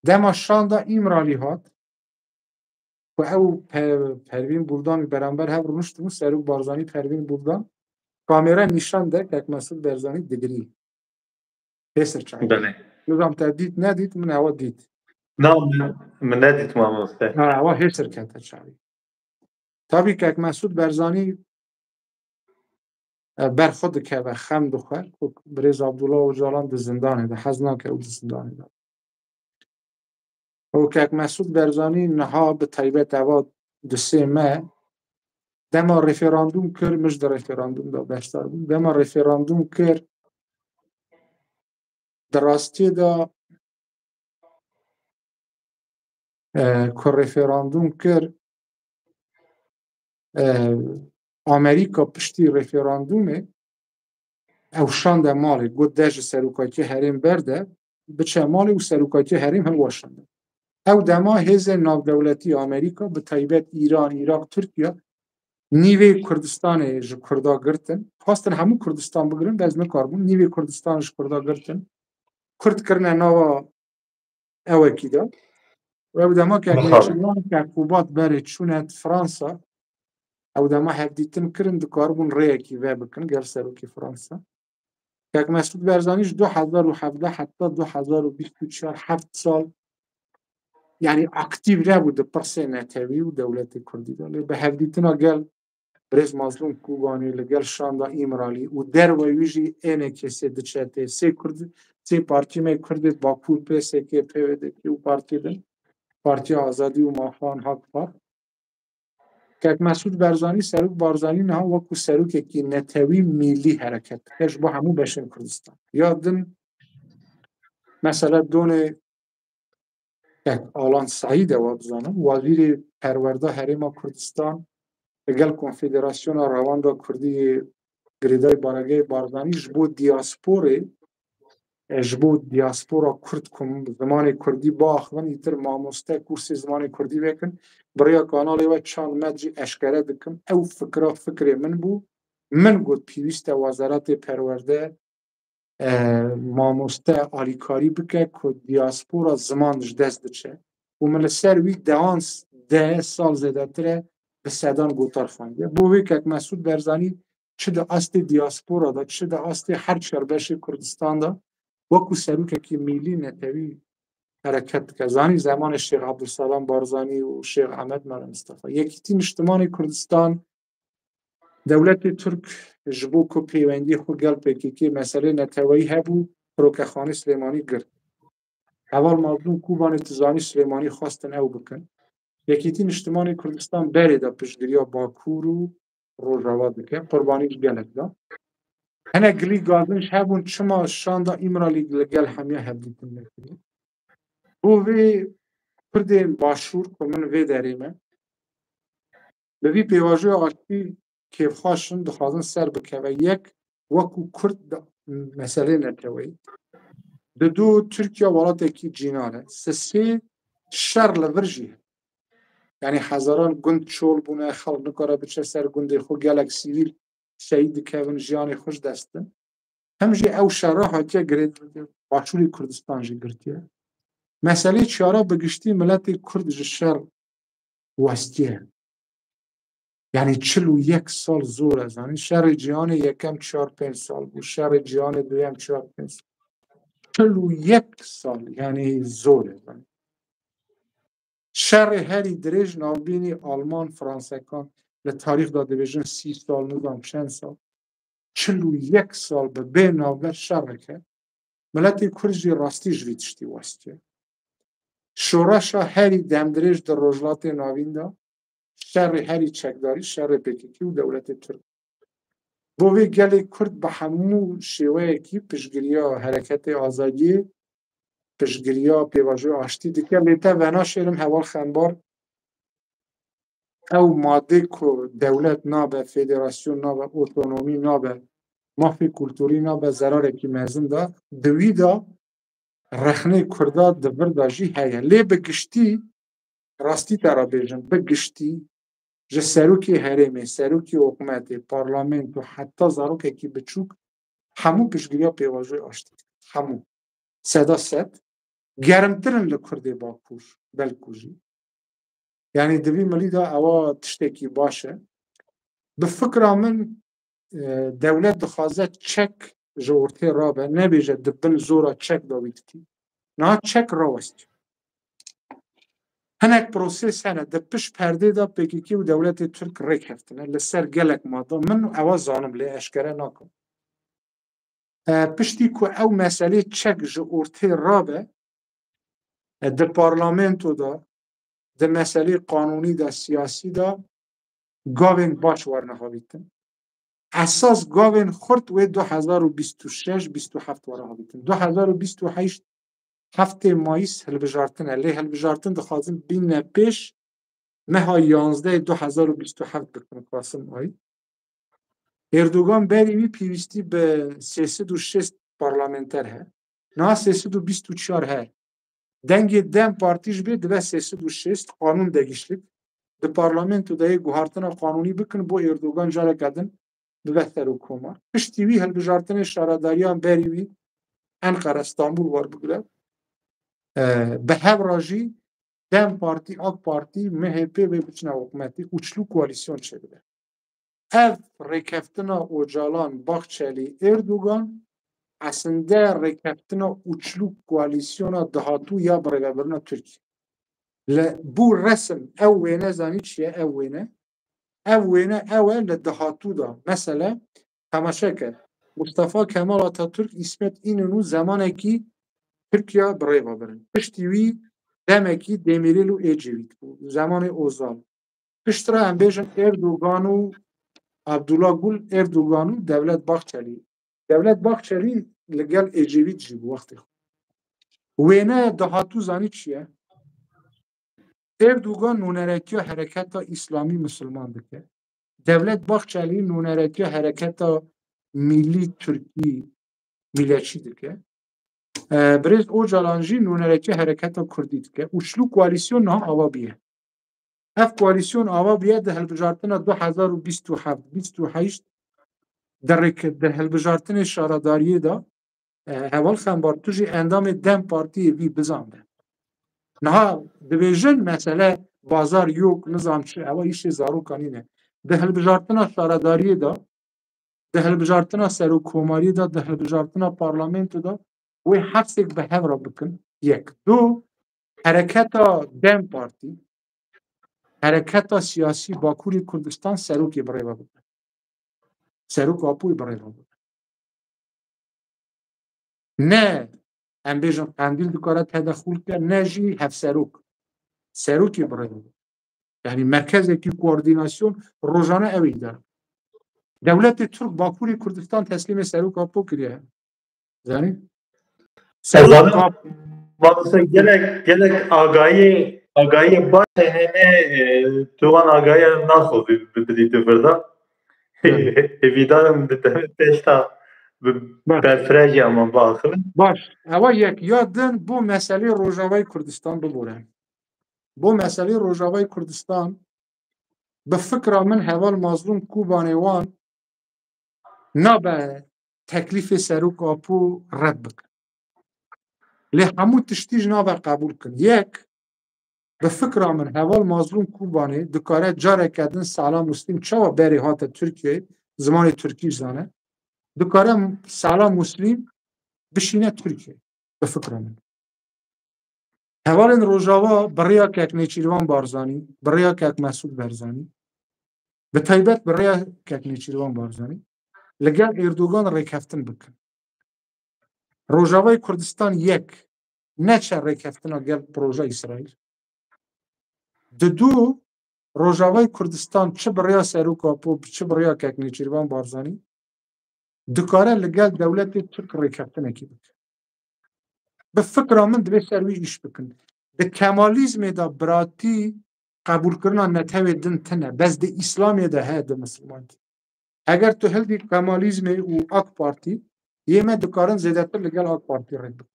Dema şanda Îmralî hat, ku ew Pe-, Pervîn Buldanî beramber hev rûniştibûn, Serok Barzanî, Pervîn Buldan, kamera nîşan de kek Mesûd Berzanî digirî. Hêsir çavî. Belê. Nizam te dît nedît, min ewa dît. Na, min, min nedît mamoste. Ha, ewa hêsir kete çavî. Tabî kek Mesûd Berzanî, e, ber xwe dikeve, xem dixwe, ku birêz Abdullah Ocalan di zindanê de, hez nake ew di zindanê de. Û kek Mesûd Berzanî niha bi taybet eva du sê me, dema referandûm kir, min ji di referandûm de beşdar bûm. Dema referandûm kir, di rastiyê de, e, ku referandûm kir, e, Amerîka piştî referandûmê ew şande malê, got de ji serokatiya herêm berde, biçe malê û serokatiya herêm hilweşande. Ew dema hêzên navdewletî Amerîka, bi taybet Îran, Iraq, Tirkiye, nîvê Kurdistanê ji Kurda girtin. Xwestin hemû Kurdistan bigirin, bes nikaribûn. Nîvê Kurdistan ji Kurda girtin. Kurd kirine nava ewekî de. Û ew dema kek Mixabin. Nêçîrvan, kek Qubat berê çûne Fransa, ew dema hevdîtin kirin, dikaribûn rêyekî vebikin gel serokê Fransa. Kek Mesûd Berzanî ji du hezar û hevdeh heta du hezar û bîst û çar, heft sal, yani aktîf nebû di pirsê netewî û dewletê Kurdî de. Lê bi hevdîtina gel birêz Mazlûm Kubanî, li gel şanda Îmralî û derve wî jî ênê kesê diçe tê. Sê Kurd, sê partî me Kurdê Bakur, P S K, P V D P û partî din, Partiya Azadî û Mafan, Hak Parti. Kek Mesûd Berzanî, Serok Barzanî niha wekû serokekî netewî mîlî hereket dike ji bo hemû beşên Kurdistan. Ya din, mesela donê kek Alan Seîd e, wa bizanim, wezîrê perwerda Herêma Kurdistan, li gel Konfederasyona Rewanda Kurdî yê girêdayî Baregehê Barzanî ji bo diasporê, e, ji bo diaspora Kurd ku zimanê Kurdî biaxivin, îtir mamoste kursê zimanê Kurdî vekin, bi rêya kanalê we çand met jî eşkere dikim. Ew fikra fikrê min bû. Min got pêwîst e Wezaretê Perwerde, e, mamoste alîkarî bike ku diaspora ziman ji dest diçe. Û min li ser wî dehan s-, deh sal zêdetir e bi sedan gotar xwendiye. Bo vê kek Mesûd Berzanî çi di astê diaspora de, çi di astê her çar beşê Kurdistan de wekû serokekî mîlî netewî hereket dike. Zanî zemanê Şêx Abdulselam Barzanî û Şêx Ehmed Mela Mistefa. Yekîtî Niştimanê Kurdistan, dewletê Tirk ji bo ku peywendiyê xwe gel P K K meselê neteweyî hebû, Firokexanê Silêmanî girt. Heval Mazlûm Kubanê, tu zanî, Silêmanî xwestin ew bikin. Yekîtî Niştimanê Kurdistan berê de piştgiriya Bakur û Rojava dike. Qurbanî ji gelek da. Hinek gilî gazinc hebûn, çima şanda Îmralî li gel hemiya hevdîtin nekiriye? Bo vê Kurdên Başûr ku min vê derê me, bi vî pêvajoya aştî kêfxweş in, dixwazin ser bikeve. Yek, wekû Kurd di meselê neteweyî. Di du, Tirkiye welatekî cînar e. Sisê, şer li vir jî heye. Yani hezaran gund çol bûne, xelk nikare biçe ser gundê xwe, gelek sivîl şehîd dikevin, jiyanê xwe ji dest din. Hem jî ew şera hatiye girê-, Başûrê Kurdistan jî girtiye. Meselê çara bi giştî miletê Kurd ji şer westiye. Yani çil û yek sal zor e, zanî. Şerê Cîhanê Yekem çar pênc sal bû, Şerê Cîhanê Duyem çar pênc sal. Çil û yek sal, yani zor e, zanî. Şerê herî dirêj navbînî Alman, Fransekan li tarîx de dibêjin sî sal, nizam çend sal. Çil û yek sal bi bê navber şereke, miletê Kurd jî rastî ji vî tiştî westiye. Şoreşa herî demdirêj di Rojhilatê Navîn de, şerê herî çekdarî, şerê P K K û dewletê Tirk. Bo vê gelê Kurd bi hemû şêweyekî piştgiriya Hereketê Azadiyê, piştgiriya pêvajoya aştî dike. Lê te venaşêrim heval Xembar, ew madê ku dewlet nabe, federasyon nabe, otonomî nabe, mafê kulturî nabe, zerarekî mezin da. Di wî de rexnê Kurda di vir de jî heye. Lê bi giştî, rastî te re bêjim, bi giştî ji serokê herêmê, serokê hikûmetê, parlamento, heta zarokekî biçûk hemû piştgiriya pêvajoyê aştî dikin. Hemû. Seda sed. Germtir in li Kurdê Bakur, belkû jî. Yanî di vî milî de ewa tiştekî baş e. Bi fikra min, e, dewlet dixwaze çek ji ortê rabe, nebêje di bin zora çek de wî dikî. Niha çek rawestiye. Hinek proses hene, di pişt perdê de P K K û dewletê Tirk rêk heftine. Li ser gelek mada min ewa zanim, lê eşkere nakim. E, piştî ku ew meselê çek ji ortê rabe, e, di parlamento de, di meselê qanûnî de, siyasî de gavên baş werine havîtin. Esas gavên xurt wê du hezar û bîst û şeş bîst û heft were havîtin. Du hezar û bîst û heşt heftê Mayîs hilbijartin e. Lê hilbijartin dixwazin bîne pêş meha yanzdehê du hezar û bîst û heft bikin, Kasım ayı. Erdogan berî wî pêwîstî bi sê sed û şêst parlamenter he. Niha sê sed û bîst û çar he. Dengê DEM Partî jî bê dibe sê sed û şêst, qanûn degişlik. Di parlamento de yê guhartina qanûnî bikin, bo Erdogan careke din bibe serokkomar. Piştî wî hilbijartinê şaredariyan berî wî Enqere, Stenbul werbigire. E, bi hev re jî DEM Partî, AK Partî, MHP vê biçine hikûmetê, üçlü koalîsyon çêdibe. Ev rêkeftina Ocalan, Bahçeli, Erdogan, esinde rêkeftina üçlü koalîsyona dahatû ya birêvebirina Tirkiye. Li, bû resim, ew wêne zanî çi ye, ew wêne? Ev wêne ew e li dahatû de. Mesele, temaşe ke, Mustafa Kemal Atatürk, İsmet İnönü zemanekî Tirkiye birêve birin. Piştî wî demekî Demirel û Ecevît bû. Zemanê Ozal. Piştre em bêjin Erdogan û Abdullah Gül, Erdogan û Devlet Bahçeli. Devlet Bahçeli li gel Ecevît jî bû wextê xwe. Wêne dahatû zanî çi ye? Erdogan nûneretiya hereketa Îslamî Misilman dike. Devlet Bahçeli nûneretiya hereketa Millî Tirkî, Miletçî dike. E, Birêz Ocalan jî nûneretiya hereketa Kurdî dike. Üçlü koalîsyon niha ava bûye. Ev koalîsyon ava bûye di hilbijartina du hezar û bîst û heft bîst û heşt di rêk-, di hilbijartinê şaredariyê de, e, Heval Xembar, tu jî endamê DEM Partiyê bî, bizan be. Niha dibêjin mesele bazar yok, nizam çi, ewa îşê zarokan nîne. Di hilbijartina şaredariyê de, di hilbijartina serokkomariyê de, di hilbijartina parlamento de wê hepsêk bi hev re bikin. Yek. Du, hereketa DEM Partî, hereketa siyasî Bakurê Kurdistan serokê birêve bibe. Serok Apoyê birêve bibe. Ne, em bêjin Qendîl dikare tedexûl ke, ne jî hevserok. Serokê birêve bibe. Yanî merkezekî koordînasyon rojane ew îdare. Dewletê Tirk Bakurê Kurdistan teslîmê Serok Apo kiriye. Zanî? Serok Zanim Ap- Maalesef gelek, gelek agahiyê, agahiyê baş hene, e, tu wan agahiya naxwazî bi-, bidî tu vir de. Evet. Hêvîdar im bi te-, pêşta bi Baş. berfirehî heman biaxivin. Baş. Ewa yek. Ya din bo meselê Rojavayê Kurdistan bibore. Bo meselê Rojavayê Kurdistan, bi fikra min heval Mazlûm Kobanê wan nabe teklîfê Serok Apo red bikin. Lê hemû tiştî jî nabe qebûl kin. Yek, bi fikra min heval Mazlûm Kobanê dikare careke din Sala Muslîm çawa berê hate Tirkiyeyê, zimanê Tirkî zane, dikare Sala Muslîm bişîne Tirkiyeyê, bi fikra min. Hevalên Rojava bi rêya kek Nêçîrvan Barzanî, bi rêya kek Mesûd Barzanî, bi taybet bi rêya kek Nêçîrvan Barzanî, li gel Erdogan rêkeftin bikin. Rojavayê Kurdistan yek, neçe rêkeftina gel proja Îsraîl. Di du, Rojavayê Kurdistan çi bi rêya Serok Apo, çi bi rêya kek Nêçîrvan Barzanî, dikare li gel dewletê Tirk rêkeftinekî bike. Bi fikra min divê ser wî îş bikin. Di Kemalîzmê de biratî qebûlkirina netewê din tune. Bes di Îslamê de heye, di misilmantî. Eger tu hildî Kemalîzmê û AK Partî, yê me dikarin zêdetir li gel AK Partî rê bikin.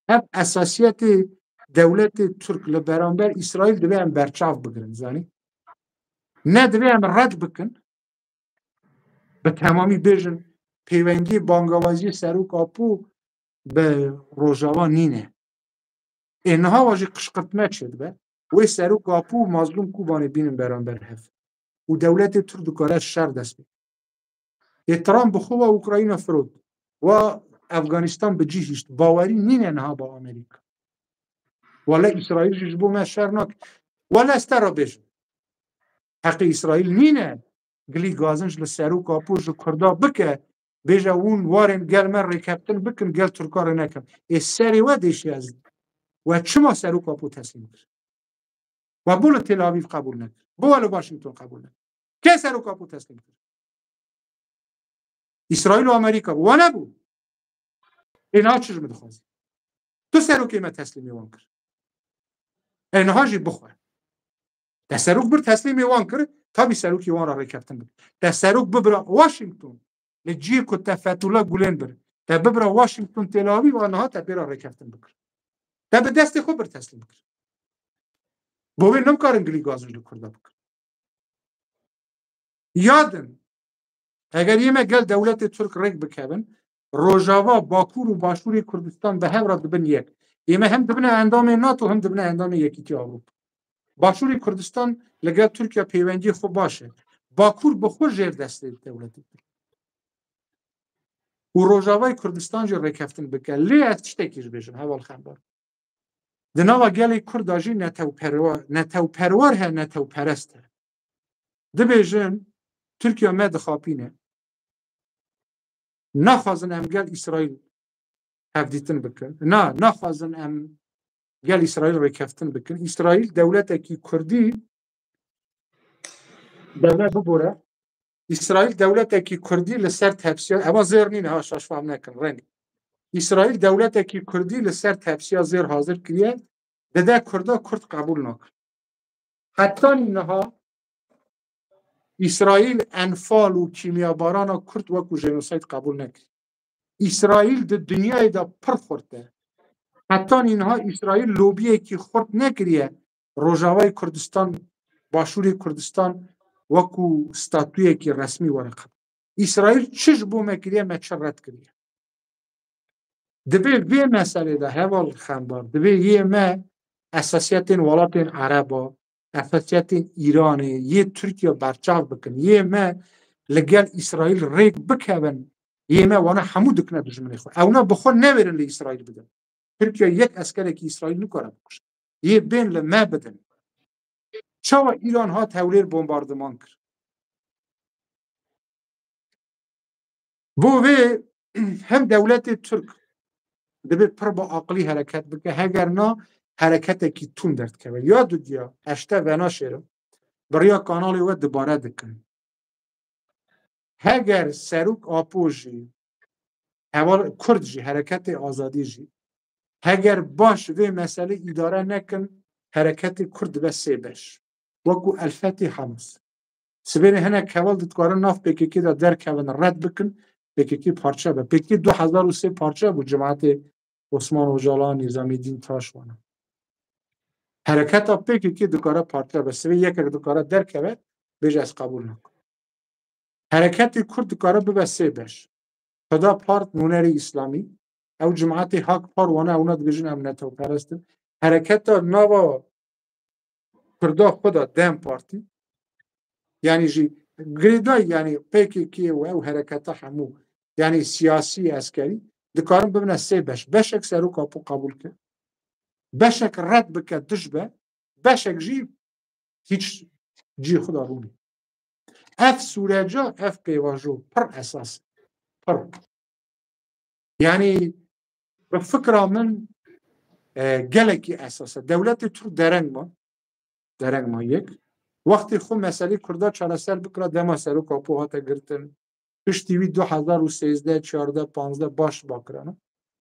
Ev esasiyetê dewletê Tirk li beramber Îsraîl divê em berçav bigirin, zanî? Ne divê em red bikin, bi temamî bêjin, pêwendiyê bangawaziyê Serok Apo bi Rojava nîne. Ê niha wa jî qişqirtme çêdibe. Wê Serok Apo û Mazlûm Kobanê bînin beramber hev. Û dewletê Tirk dikare şer dest pê. Ê Trump bi xwe wa Ukrayna firot. Wa Efganîstan bi cî hişt. Bawerî nîne niha bi Amerîka. Wele Îsraîl jî ji bo me şer nake. Wele ez te re bêjim. Heqê Îsraîl nîne gilî gazinc li Serok Apo ji Kurda bike, bêje hûn warên gel me rêkeftin bikin, gel Tirka rê nekin. Ê serê we dêşiya ez. We çima Serok Apo teslîm kir? We bo li Tel Avîv qebûl nekir? Bo we li Washington qebûl nekir? Kê Serok Apo teslîm kir? Îsraîl û Amerîka bû. We nebû. Ê niha çi ji min dixwazî? Tu serokê me teslîmê wan kir. Ê niha jî bixwe. Te serok bir teslîmê wan kir, tabî serokê wan re rêkeftin bike. Te serok bibira Washington, li cihê ku te Fethullah Gulen bir. Te bibira Washington, Tel Avîv, a niha te pê re rêkeftin bikir. Te bi destê xwe bir teslîm kir. Bo wê nimkarin gilî gazin li Kurda bikin. Ya din, eger yê me gel dewletê Tirk rêk bikevin, Rojava, Bakur û Başûrê Kurdistan bi hev re dibin yek. Ê me hem dibine endamê nato, hem dibine endamê Yekîtiya Ewropa. Başûrê Kurdistan li gel Tirkiye pêwendiyê xwe baş e. Bakur bi xwe jêr destê dewletê Tirk. Û Rojavayê Kurdistan jî rêkeftin bike. Lê ez tiştekî jî bêjim, heval Xembar. Di nava gelê Kurda jî netewperwa-, netewperwer he, netewperest he. Dibêjin, Tirkiye me dixapîne. Naxwazin em gel Îsraîl hevdîtin bikin. Na, naxwazin em gel Îsraîl rêkeftin bikin. Îsraîl dewletekî Kurdî, deme bibore. Îsraîl dewletekî Kurdî li ser tepsiya, eva zêr nîne ha, şaş fam nekin, reng. Îsraîl dewletekî Kurdî li ser tepsiya zêr hazir kiriye, dide Kurda, Kurd qebûl nakin. Heta niha Îsraîl enfal û kîmyabarana Kurd wekû jenosayd qebûl nekir. Îsraîl di dinyayê de pir xurt e. Heta niha Îsraîl lobiyekî xurt nekiriye Rojavayê Kurdistan, Başûrê Kurdistan wekû statuyekî resmî were qebûl. Îsraîl çi ji bo me kiriye, me çi red kiriye. Divê vê meselê de heval Xembar, divê yê me esasiyetên welatên Ereba, esasiyetên Îranê, yê Tirkiye berçav bikin. Yê me li gel Îsraîl rêk bikevin, yê me wana hemû dikine dijminê xwe. Ewna bi xwe newêrin li Îsraîl bidin. Tirkiye yek eskerekî Îsraîl nikare bikuje. Yê bên li me bidin. Çawa Îran hat Hewlêr bombardiman kir? Bo vê hem dewletê Tirk divê pir bi aqilî hereket bike, heger na hereketekî tund derdikeve. Ya dudiya, ez te venaşêrim, bi riya kanalê we dubare dikim. Heger Serok Apo jî, heval Kurd jî, hereketê azadî jî, heger baş vê meselê îdare nekin, hereketê Kurd dibe sê beş. Wekû Elfetê Hamas. Sibêrê hinek heval dikarin nav P K K de derkevin, red bikin, P K K parçe be. P K K du hezar û sê parçe bû, cemaetê Osman Ocalan, Nîzamîdîn Taş wana. Hereketa P K K dikare parçe be. Sibê yekek dikare derkeve, bêje ez qebûl nakim. Hereketê Kurd dikare bibe sê beş. Huda Part, Nûnerê Îslamî, ew cemaetê Hak Par wana, ewna dibêjin em netewperest in. Hereketa nava Kurda xwe de DEM Partî, yanî jî girêdayî, yanî P K K û ew hereketa hemû, yanî siyasî, eskerî, dikarin bibine sê beş. Beşek Serok Apo qebûl kir. Beşek red bike, dij be. Beşek jî hîç cî xwe de rûnê. Ev sûreca, ev pêvajo pir esas e. Pir. Yanî bi fikra min, e, gelekî esas e. Dewletê Tirk dereng ma. Dereng ma yek. Wextê xwe meselê Kurda çareser bikira, dema Serok Apo hate girtin. Piştî wî du hezar û sêzdeh, çardeh, panzdeh baş bakirana.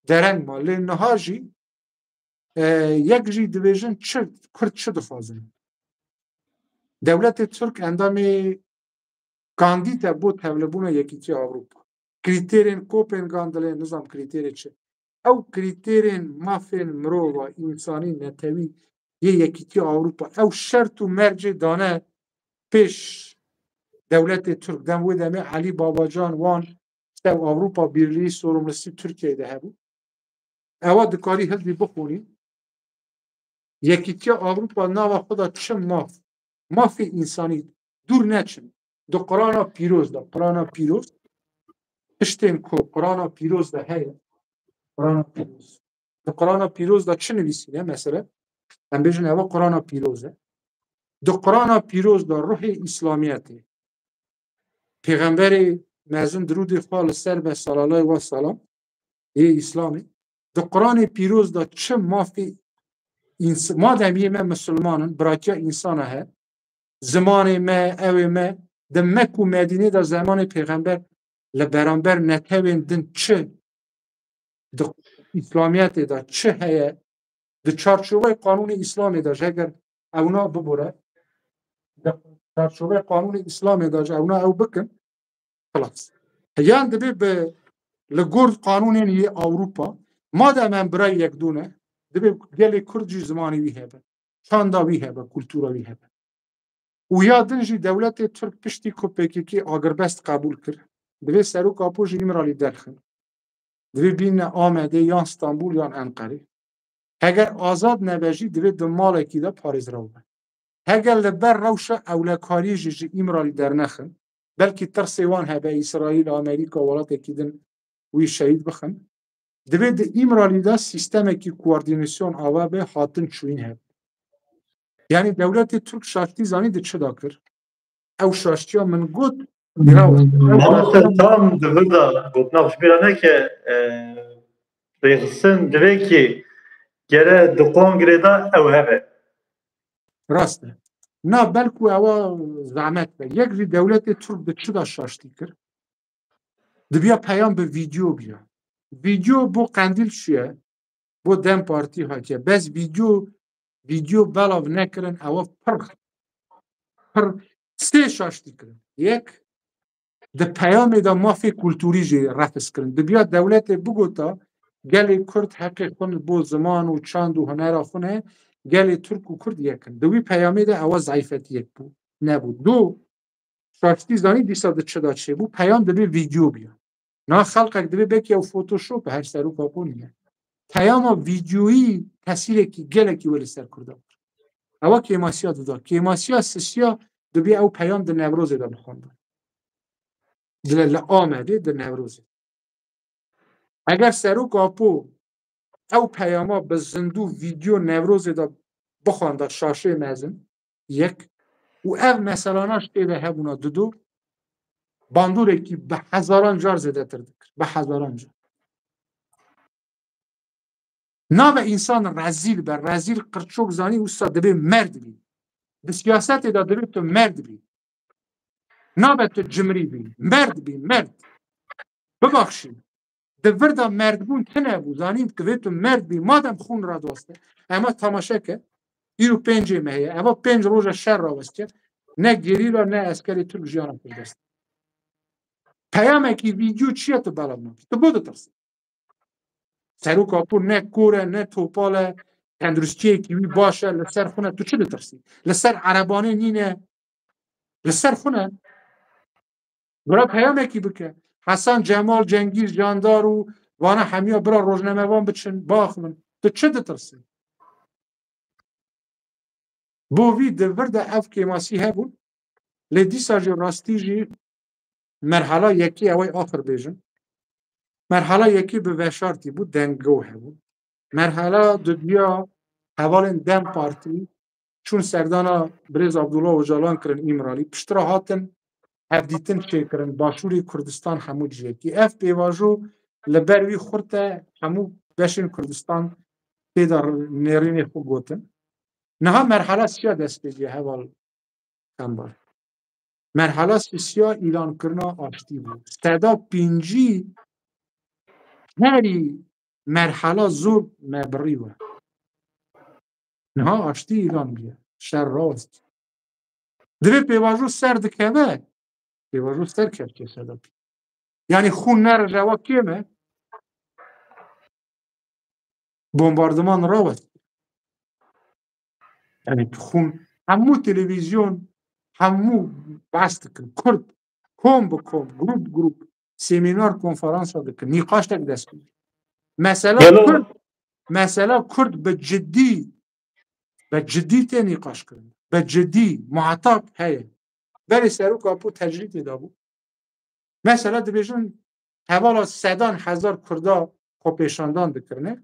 Dereng ma. Lê niha jî, e, yek jî dibêjin çi, Kurd çi dixwazin? Dewletê Tirk endamê kandît e bo tevlibûna Yekîtiya Ewropa. Krîterên Kopengan dilê nizam krîterê çi. ew krîterên mafên mirova, însanî, netewî yê Yekîtiya Ewropa, ew şert û mercê dane pêş dewletê Tirk. Dem wê demê Elî Babacan wan, işte, Ewropa Birliği sorumlusu Tirkiyeyê de hebû. Ewa dikarî hildî bixwînî. Yekîtiya Ewropa nava xwe da çi maf, mafê însanî dûr neçin. Di Qur'ana Pîroz de, Qur'ana Pîroz, tiştên ku Qur'ana Pîroz de heye, Qur'ana Pîroz. Di Qur'ana Pîroz de çi nivîsîne? Mesela, em bêjin eva Qur'ana Pîroz e. Di Qur'ana Pîroz de ruhê Îslamiyetê, Pêxemberê mezin, dirûdê xwe li ser be, sallallahu aleyhi ve sellem, ê Îslamê, di Qur'anê Pîroz de çi mafê ins-, madem yê me misilman in, birakiya însana he, zimanê me, ew ê me, di Mek û Medînê de zemanê Pêxember li beramber netewên din çi di Îslamiyetê de çi heye, di çarçoveyê qanûnê Îslamê de jî heger ewna bibore, di çarçoveyê qanûnê Îslamê de jî ewna ew bikin, xilas. Yan divê bi, li gor qanûnên yê Ewropa, madem em birayê yekdû ne, divê gelê Kurd jî zimanê wî hebe, çanda wî hebe, kultura wî hebe. Û ya din jî dewletê Tirk piştî ku P K K agirbest qebûl kir, divê Serok Apo ji Îmralî derxin. Divê bîne Amedê yan Stenbûl yan Enqerê. Heger azad nebe jî divê di malekî de parêzraw be. Heger li ber rewşa ewlekariyê jî ji Îmralî dernexin, belkî tirsê wan hebe, Îsraîl, Amerîka, welatekî din wî şehîd bixin, divê di Îmralî de sîstemekî koordînasyon ava be, hatin çûyîn hebe. Yanî dewletê Tirk şaştî zanî di çi da kir? Ew şaştiya min got, Mamoste, tam di vir de gotina xwe ji bîra neke, e, rêxistin divê kî gere di kongrê de ew hebe. Rast e. Na belku ewa zehmet be. Yek jî dewletê Tirk di çi da şaştî kir? Dibiya peyam bi vîdeo biya. Vîdeo bo Qendîl çûye, bo DEM Partî hatiye. Bes vîdeo, vîdeo belav nekirin, ewa pir, pir sê şaştî kirin. Yek, di peyamê de mafê kulturî jî refz kirin. Dibiya dewletê bigota, gelê Kurd heqê xwe bo ziman û çand û hunera xwe ne, gelê Tirk û Kurd yek in. Di wî peyamê de ewa zeyfetiyek bû, nebû. Du, şaştî zanî dîsa di çi da çêbû, peyam divê vîdeo biya. Na xelqek divê belkî ew Photoshop, her Serok Apo nîne. Peyama vîdeoyî tesîrekî gelekî wê li ser Kurda kir. Ewa kêmasiya duda. Kêmasiya sisiya dibê ew peyam di Newrozê de bixwanda. Di li Amedê di Newrozê. Eger Serok Apo ew peyama bi zindû vîdeo Newrozê de bixwanda şaşê mezin, yek, û ev meselana ji tê de hebûna, didu, bandorêkî bi hezaran car zêdetir dikir. Bi hezaran car. Nabe însan rezîl be, rezîl qirçok zanî, wisa divê merd bî. Di siyasetê de divê tu merd bî. Nabe tu cimrî bî. Merd bî, merd. Bibaxşî. Di vir de merdbûn tune bû. Zanîn divê tu merd bî. Madem xûn radwaste. Ema temaşe ke. Îro pêncê me heye. Eva pênc roja şer rawestiye. Ne gerîla, ne eskerê Tirk jiyana xwe dest. Peyamekî vîdeo çi ye tu belav nakî? Tu bo ditirsî. Serok Apo ne kor e, ne topal e, tenduristiyekî wî baş e, li ser xwe ne, tu çi ditirsî? Li ser erebanê nîne, li ser xwe ne. Bira peyamekî bike. Hesen Cemal, Cengîz, Candar û vana hemiya bira rojnamevan biçin, biaxivin. Tu çi ditirsî? Bo vî di vir de ev kêmasî hebûn, lê dîsa jî rastî jî merhala yekê ew ê axir bêjin. Merhala yekê bi veşartî bû, denggo hebû. Merhala dudiya hevalên DEM Partî çûn serdana birêz Abdullah Ocalan kirin Îmralî. Piştre hatin hevdîtin çêkirin, Başûrê Kurdistan hemû cihekî. Ev pêvajo li ber wî xurt e, hemû beşên Kurdistan tê de nêrînê xwe gotin. Niha merhala siya dest pê diye heval Kembar. Merhala sisiya îlankirina aştî bû. Seda pêncî herî merhala zor me birî we. Niha aştî îlan bûye. Şer rawest. Divê pêvajo ser dikeve. Pêvajo ser kevçe seda pêncî. Yanî xûn nerije, ewa kêm e. Bombardiman rawest. Yani xûn hemû televîzyon, hemû behs dikin. Kurd kom bi kom, grup grup, semînar, konferansa dikin. Nîqaştek dest pê. Mesela Kurd, mesela Kurd bi cidî, bi cidî tê nîqaş kirin. Bi cidî, muhatap heye. Berê Serok Apo tecrîdê de bû. Mesela dibêjin hevala sedan hezar Kurda xwepêşandan dikirine.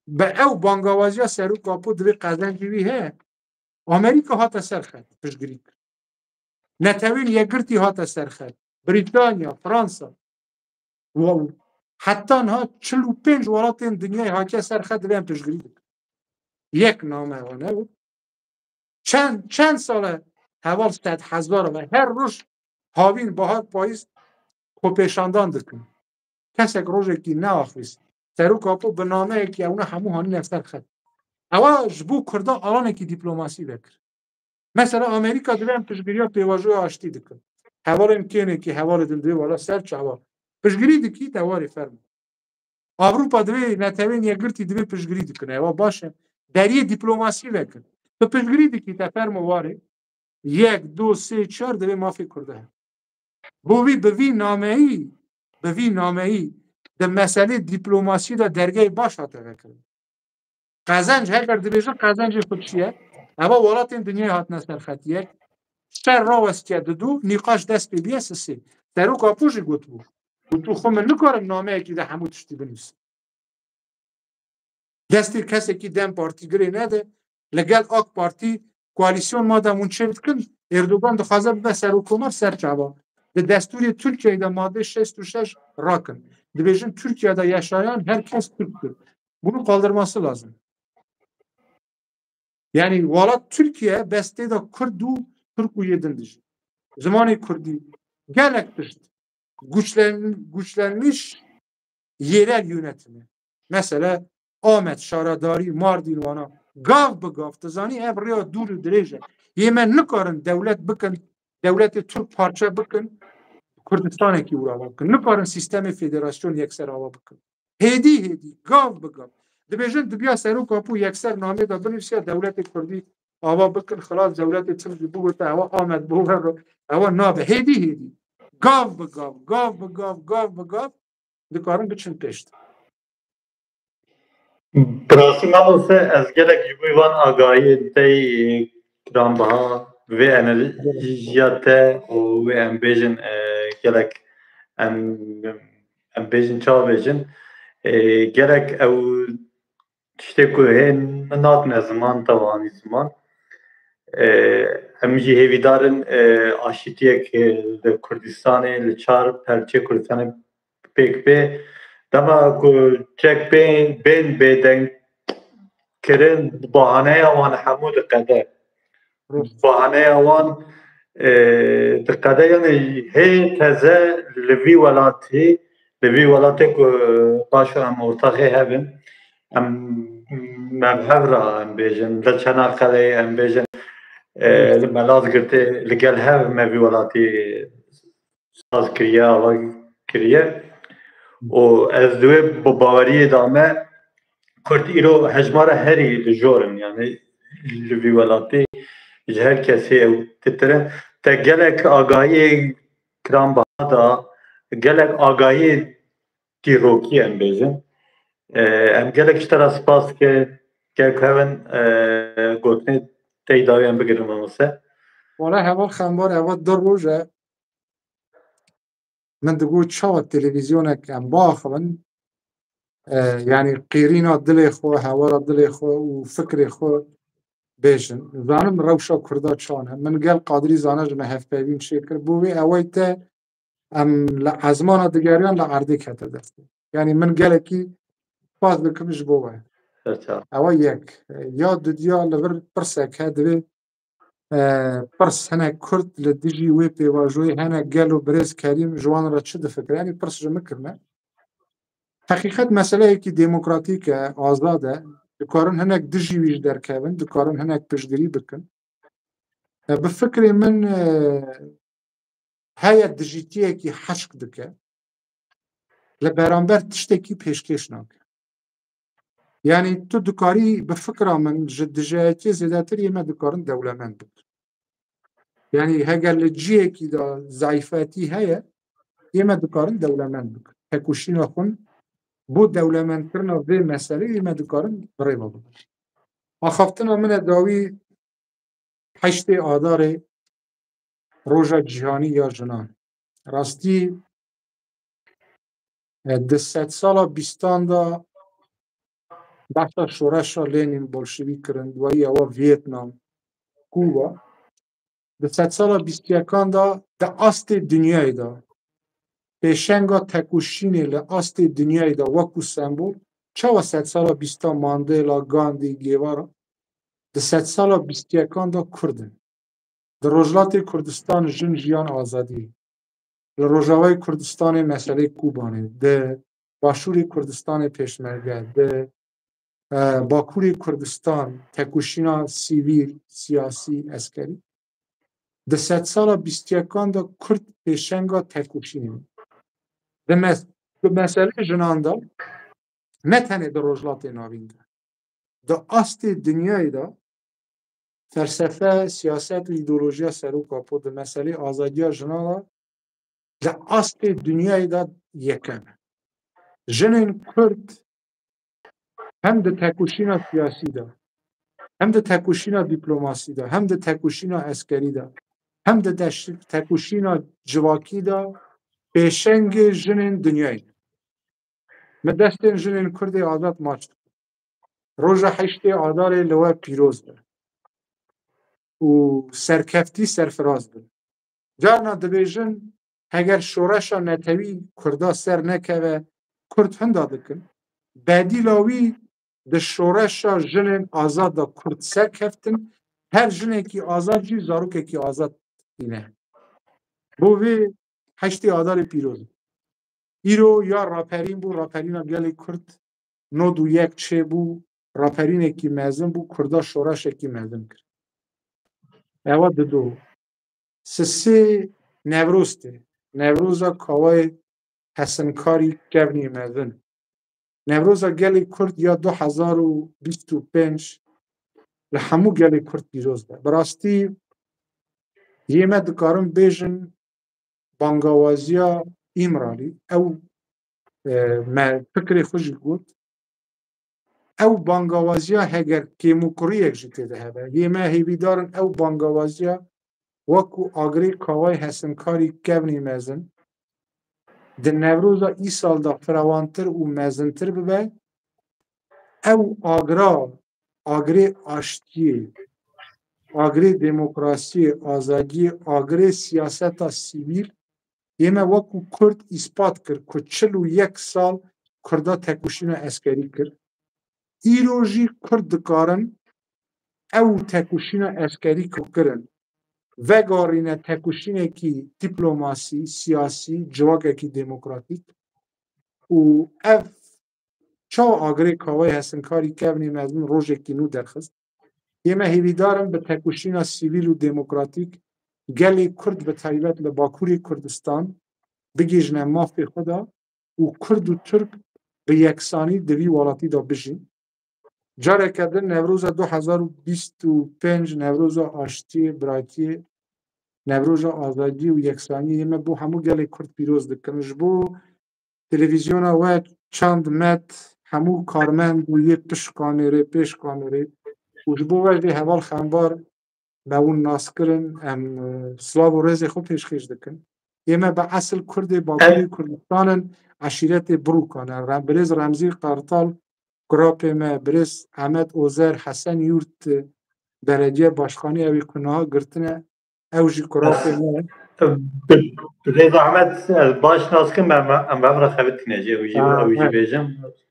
Bi ew bangawaziya Serok Apo divê qezencî wî heye. Amerîka hate ser xet, piştgirî kir. Netewên Yekgirtî hate ser xet. Brîtanya, Fransa. Wa-, heta niha çil û pênc welatên dinyayê hatiye ser xet divê em piştgirî dikin. Yek name wan hebû. Çend, çend sal e heval sed hezar ve her roj havîn, bahar, payîz xwepêşandan dikin. Kesek rojekî neaxivîst. Serok Apo bi nameyekî ewna hemû hanîne ser xet. Ewa ji bo Kurda alanekî dîplomasî vekir. Mesela Amerîka divê em piştgiriya pêvajoya aştî dikin. Hevalên kênekî hevalê din divê wala ser çawa. Piştgirî dikî te warê fermo. Avrupa divê, Netewên Yekgirtî divê piştgirî dikin. Ewa baş e. Deriyê dîplomasî vekin. Tu piştgirî dikî te fermo warê. Yek, du, sê, çar divê mafê Kurda hebe. Bo vî, bi vî nameyî, bi vî nameyî di meselê dîplomasî de dergehê baş hate vekirin. Qezenc, heger dibêjin qezencê xwe çi ye? Eva welatên dinyayê hatine ser xet yek. Şer rawestiye didu, nîqaş dest pê biye sisê. Serok Apo jî gotibû. Gotibû xwe min nikarim nameyekî de hemû tiştî binivîsim. Destê kesekî DEM Partî girê nede. Li gel AK Partî koalîsyon madem hûn çêdikin, Erdogan dixwaze bibe serokkomar, ser çava. Di destûrê Tirkiyeyê de madde şêst û şeş rakin. Dibêjin Tirkiye de yaşayan her kes Türktür. Bunu kaldırması lazım. Yani welat Tirkiye bes tê de Kurd û Tirk û yê din dijî. Zimanê Kurdî gelek tişt güçlen-, güçlenmiş yerel yönetimi. Mesela Amed, Şaradarî, Mardin, wana gav bi gav, tu zanî ev rêya dûr û dirêj e. Yê me nikarin dewlet bikin, dewletê Tirk parçe bikin, Kurdistanekî û ava bikin. Nikarin sîstemê federasyon yekser ava bikin. Hêdî hêdî, gav bi gav. Dibêjin dibiya Serok Apo yekser namê de binivîsiya dewletê Kurdî ava bikin, xilas dewletê Tirk jî bigote ewa Amed biwero, ewa nabe. Hêdî hêdî, gav bi gav, gav bi gav, gav bi gav dikarin biçin pêş de. Bi rastî mamoste, ez gelek ji bo van agahiyên te yê giranbiha, vê enerjiya te û wê em bêjin, e, gelek em, em bêjin çawa bêjin, e, gelek ew tiştê ku hê natine ziman, te anî ziman. E, em jî hêvîdar in, e, aşîtiyek, e, li Kurdistanê li çar perçê Kurdistanê pêk bê. Dema ku çek bên, bên bêdeng kirin, bahaneya wan hemû diqede. Bahaneya wan, e, diqede, yani hê teze li vî welatî, li vî welatê ku paşo em ortaxê hev in, em, em hev re em bêjin, li Çanaxeleyê em bêjin, e, li Malazgirtê, li gel hev me vî welatî saz kiriye, ava kiriye. Û ez di wê bi baweriyê de me, Kurd îro hejmara herî li jor in, yani li vî welatî ji her kesê ew titir in. Te gelek agahiyê giranbiha da, gelek agahiyê dîrokî em bêjin. E, em gelek ji te re spas dikin, gelek hev in, e, gotinê te yî dawî em bigirin, mamoste. Wala heval Xembar, eva du roj e. Min digot çawa televîzyonek em biaxivin, e, yanî qîrîna dilê xwe, hewara dilê xwe û fikrê xwe bêjin. Zanim rewşa Kurda çan e. Min gel Qadirî Zana ji me hevpeyvîn çêkir. Bo wê ewey te em li ezmana digeriyan li erdê kete destê. Yanî min gelekî spas dikim ji bo we. Ewa yek. Ya dudiya li vir pirsek he, divê e, pirs, hinek Kurd li dijî wê pêvajoyê hene, gelo birêz Kerîm ji wan re çi difikire? Yanî pirs ji min kirine. Heqîqet meseleyekî demokratîk e, azad e. Dikarin hinek dijî wî jî derkevin, dikarin hinek piştgirî bikin. E, bi fikrê min, e, heye dijîtiyekî heşk dike, li beramber tiştekî pêşkêş nake. Yanî tu dikarî bi fikra min ji dijeyekê zêdetir yê me dikarin dewlemend bikin. Yanî heger li ciyekî de zayîfetî heye, yê me dikarin dewlemend bikin. Tekoşîna xwe bo dewlemendkirina vê meseleyê yê me dikarin bi rê ve bibin. Axaftina min e dawî heştê Adarê Roja Cîhanî ya Jinan. Rastî, e, di sedsala bîstan de behsa şoreşa Lenin Bolşevî kirin, duayî ewa Vietnam, Kuba. Di sedsala bîst û yekan de di astê dinyayê de pêşenga tekoşînê li astê dinyayê de wekû sembol, çawa sedsala bîstan Mandela, Gandhi, Guevara, di sedsala bîst û yekan de Kurd in. Di Rojhilatê Kurdistan jin, jiyan, azadî. Li Rojavayê Kurdistanê meseleyê Kubanê, di Başûrê Kurdistanê pêşmerge, di, e, Bakurê Kurdistan tekoşîna sivîl, siyasî, eskerî. Di sedsala bîst û yekan de Kurd pêşenga tekoşînê ne. Di mes-, di meseleyê jinan de ne tenê di Rojhilatê Navîn de, di astê dinyayê de felsefe, siyaset û îdeolojiya serokapû di meselê azadiya jinan de di astê dinyayê de yekem e. Jinên Kurd hem di tekoşîna siyasî de, hem di tekoşîna dîplomasî de, hem di tekoşîna eskerî de, hem di teş-, tekoşîna civakî de pêşengê jinên dinyayê ne. Me destên jinên Kurdê azad maç dikin. Roja heştê Adarê li we pîroz be û serkeftî serfiraz bin. Carna dibêjin, heger şoreşa netewî Kurda ser nekeve, Kurd hinda dikin. Bedîla wî di şoreşa jinên azad de Kurd serkeftin, her jinekî azad jî zarokekî azad tîne. Bo vê heştê Adarê pîroz. Îro ya raperîn bû, raperîna gelê Kurd nod û yek çêbû, raperînekî mezin bû, Kurda şoreşekî mezin kir. Ewa dido. Sisê Newroz tê. Newroza Kawayê Hesinkarî kevnî mezin. Newroza gelê Kurd ya du hezar û bîst û pênc li hemû gelê Kurd pîroz be. Bi rastî yê me dikarin bêjin bangawaziya Îmralî, ew, e, me fikrê xwe jî got. Ew bangawaziya heger kêmûkuriyek jî tê de hebe, yê me hêvîdar in ew bangawaziya wekû agirê Kawayê Hesinkarî kevnî mezin, di Newroza îsal de firewantir û mezintir bibe, ew agira, agirê aştiyê, agirê demokrasiyê, azadiyê, agirê siyaseta sivîl, yê me wekû Kurd îspat kir ku çil û yek sal Kurda tekoşîna eskerî kir. Îro jî Kurd dikarin ew tekoşîna eskerî ku kirin, vegarîne tekoşînekî dîplomasî, siyasî, civakekî demokratîk û ev çawa agirê Kawayê Hesinkarî kevnî mezin rojekî nû derxist. Yê me hêvîdar in bi tekoşîna sivîl û demokratîk gelê Kurd bi taybet li Bakurê Kurdistan bigihîjine mafê xwe de û Kurd û Tirk bi yeksanî di vî welatî de bijîn. Careke din Newroza du hezar û bîst û pênc Newroza aştiyê, biratiyê, Newroza azadiyê û yeksaniyê yê me bo hemû gelê Kurd pîroz dikin. Ji bo televîzyona we çand met, hemû karmend û yê pişt kamêrê, pêş kamêrê û ji bo we jî heval Xembar me hûn nas kirin, em, e, silav û rêzê xwe pêşkêş dikin. Yê me bi esil Kurdê Bakurê Kurdistanin, eşîretê Birûkan e. Rem-, birêz Remzî Qartal, kurapê me, birêz Emed Ozer, Hesen Yurt, e, belediye başkanî ew ê ku niha girtine, ew jî kurapê me. Bi, bi rêz Emed, ez baş nas kim, em, em hev re xebitîne jê, ew jî, Ha, ew jî evet. Bêjim.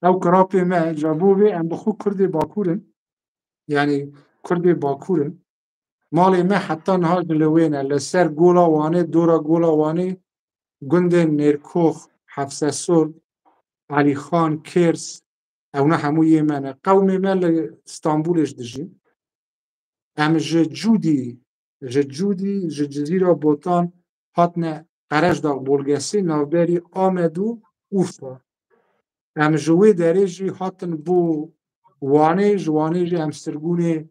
Ew kurapê me, ji bo vê em bi xwe Kurdê Bakur in. Yanî Kurdê Bakur in. Malê me heta niha ji li wê ne. Li ser Gola Wanê, dora Gola Wanê, gundên Nêrkox, Hefsesor, Elîxan, Kêrs, ewna hemû yê me ne. Qewmê me li Stenbolê jî dijîn. Em ji Cûdî, ji Cûdî, ji Cizîra Botan hatine Qerejdax Bolgesê, navberî Amed û Urfa. Em ji wê derê jî hatin bo Wanê, ji Wanê jî em sirgûnê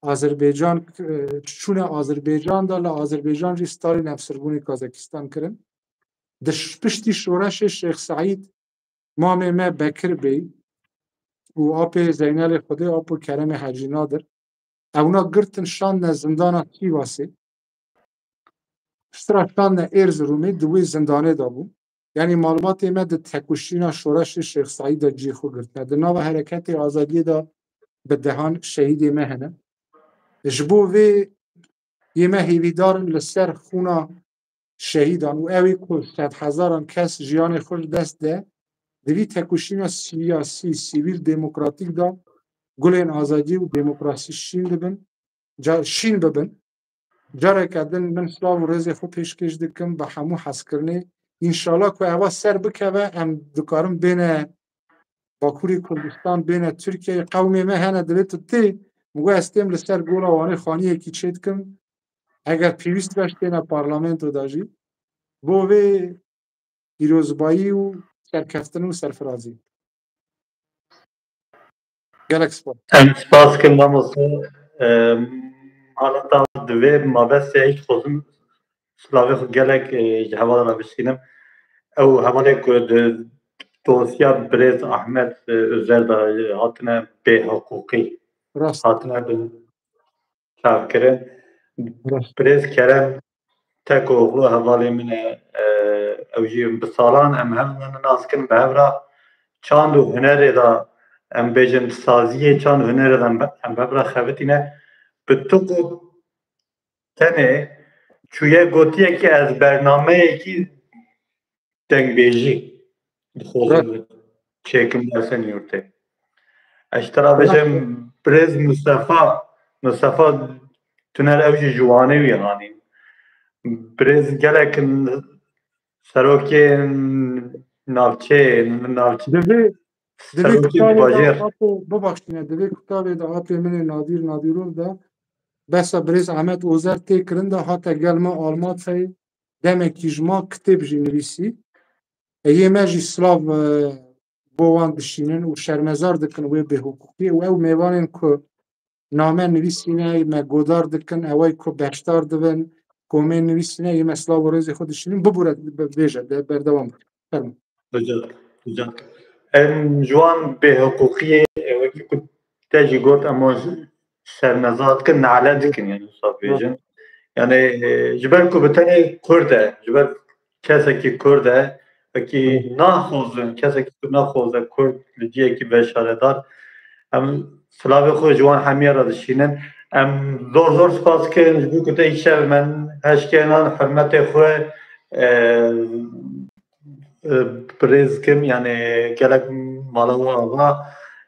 Azerbaycan, e, çûne Azerbaycan de, li Azerbaycan jî Stalin em sirgûnê Kazakistan kirin. Di ş-, piştî şoreşê Şêx Seîd, mamê me Bekir Bey û apê Zeynelê Xwedê, apo Keremê Hecî Nadir, ewna girtin şandine zindana Sîvasê. Piştre şandine Erziromê, di wê zindanê de bû. Yanî malbatê me di tekoşîna şoreşê Şêx Seîd de cihê xwe girtine. Di nava hereketê azadiyê de bi dehan şehîdê me hene. Ji bo vê yê me hêvîdar in li ser xûna şehîdan û ew ê ku sedhezaran kes jiyanê xwe ji dest de, di vî tekoşîna siyasî, sivîl, demokratîk de gulên azadiyê û demokrasî şîn dibin, ca-, şîn bibin. Careke din min silav û rêzê xwe pêşkêş dikim bi hemû hezkirinê. Înşallah ku eva ser bikeve, em dikarin bêne Bakurê Kurdistan, bêne Tirkiyeyê. Qewmê me hene, divê tu tê, min got ez têm li ser Gola Wanê xaniyekî çêdikim. Eger pêwîst be, têne parlamento de jî. Bo vê pîrozbayî û serkeftin û serfirazî. Gelek spas. Em spas kin mamoste. Em, haleta divê mabestê hîç xwezim silavê xwe gelek, e, ji heval re bişînim. Ew hevalê ku di dosya birêz Ahmet, e, Özer de, e, hatine bêhiqûqî. Rast. Hatine bi çavkirin. Rast. Birêz Kerem Tekoglu hevalê min e, e, ew jî bi salan em hev nas kin, bi hev re çand û hunerê de, em bêjin saziyê çand û hunerê de em be-, em bi hev re xebitîne. Bi tu got tenê çûye gotiye ki ez bernameyekî dengbêjî dixwazim çêkim dersenî yurtê. Ez ji te re bêjim, birêz Mustafa, Mustafa Tuner ew jî ji Wanê wî hanî. Birêz gelek n-, serokên navçeyê, navçe-, Divê, divê serokên kutabê de bajêr. Apo, bibexşîne, divê kutabê de apê min ê Nadîr Nadîrov de behsa birêz Ahmet Ozer tê kirin de hate gel me Almanyayê. Demekî ji ma kitêb jî nivîsî. E, yê me jî silav, e, bo wan dişînin û şermezar dikin wê bêhiqûqî û ew mêvanên ku name nivîsîne, me godar dikin, eway ku beşdar dibin, komên nivîsîne, yê me silav û rêzê xwe dişînin. Bibûre, bi-, bêje, de-, berdewam bike. Fermo. Hocam, hocam. Em ji wan bêhiqûqiyê, e, wekî ku te jî got, em wan şermezar dikin, nale dikin, yani, wisa bêjin. Yani, e, ji ber ku bi tenê Kurd e, ji ber kesekî Kurd e, wekî naxwazin, kesekî ku naxwaze Kurd li cihekî veşaredar, em silavê xwe ji wan hemiya re dişînin. Em zor zor spas dikin, ji bo ku te îşev me eşkenan hurmetê xwe, e, e, birêz kim, yani gelek mala we ava,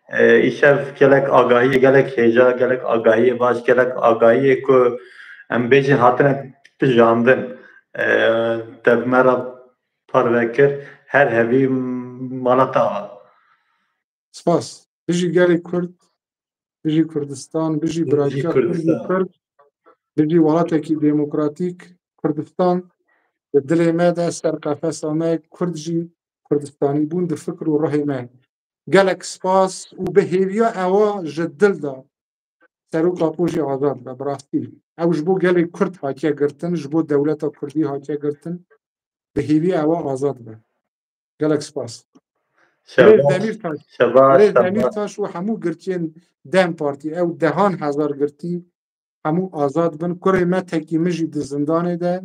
e, îşev gelek agahiyê, gelek hêja, gelek agahiyê baş, gelek agahiyê ku em bêjin hatine pijandin, e, te bi me re parve kir. Her hevî mala te ava. Spas. Bijî gelê Kurd, bijî Kurdistan, bijî Bijî birayîtiya Kurd û Kurdistan. Kurd, bijî welatekî demokratîk. Kurdistan di dilê me de, ser qefesa me, Kurd jî Kurdistanî bûn di fikr û ruhê me. Gelek spas û bi hêviya ewa ji dil de Serok Apo jî azad be, bi rastî. Ew ji bo gelê Kurd hatiye girtin, ji bo dewleta Kurdî hatiye girtin. Bi hêviya ewa azad be. Gelek spas. Şeva, Birêz Demîrtaş, şeva, Birêz şeva. Demîrtaş û hemû girtiyên DEM Partî, ew dehan hezar girtî, hemû azad bin. Kurê me tekî min jî di zindanê de,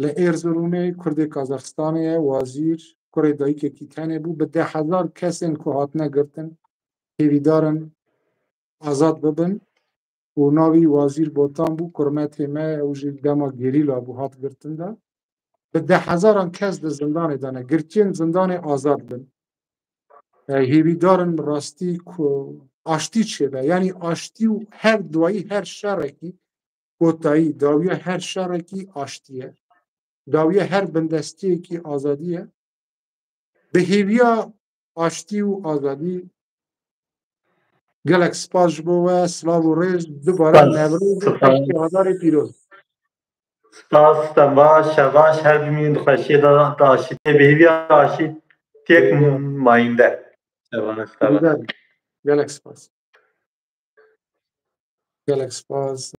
li Erziromê, Kurdê Kazaxistanê ye, Wazîr, kurê dayikekî tenê bû. Bi deh hezar kesên ku hatine girtin, hêvîdar in azad bibin. Û navî Wazîr Botan bû, kurmetê me, ew jî dema gerîla bû, hat girtin de. Bi deh hezaran kes di zindanê de ne. Girtiyên zindanê azad bin. E, hêvîdar in bi rastî ku aştî çêbe. Yanî aştî û her duayî her şerekî kotayî, dawiya her şerekî aştî ye. Dawiya her bindestiyekî azadî ye. Bi hêviya aştî û azadî gelek spas ji bo we, silav û rêz, dubare Spas, Newroz û spas. Heştê Adarê pîroz. Spas, te baş, şebaş, her bimînin di xweşiyê de, de aşîtê, bi hêviya aşîtiyek mayînde. Şebaş, şebaş. Gelek spas. Gelek spas.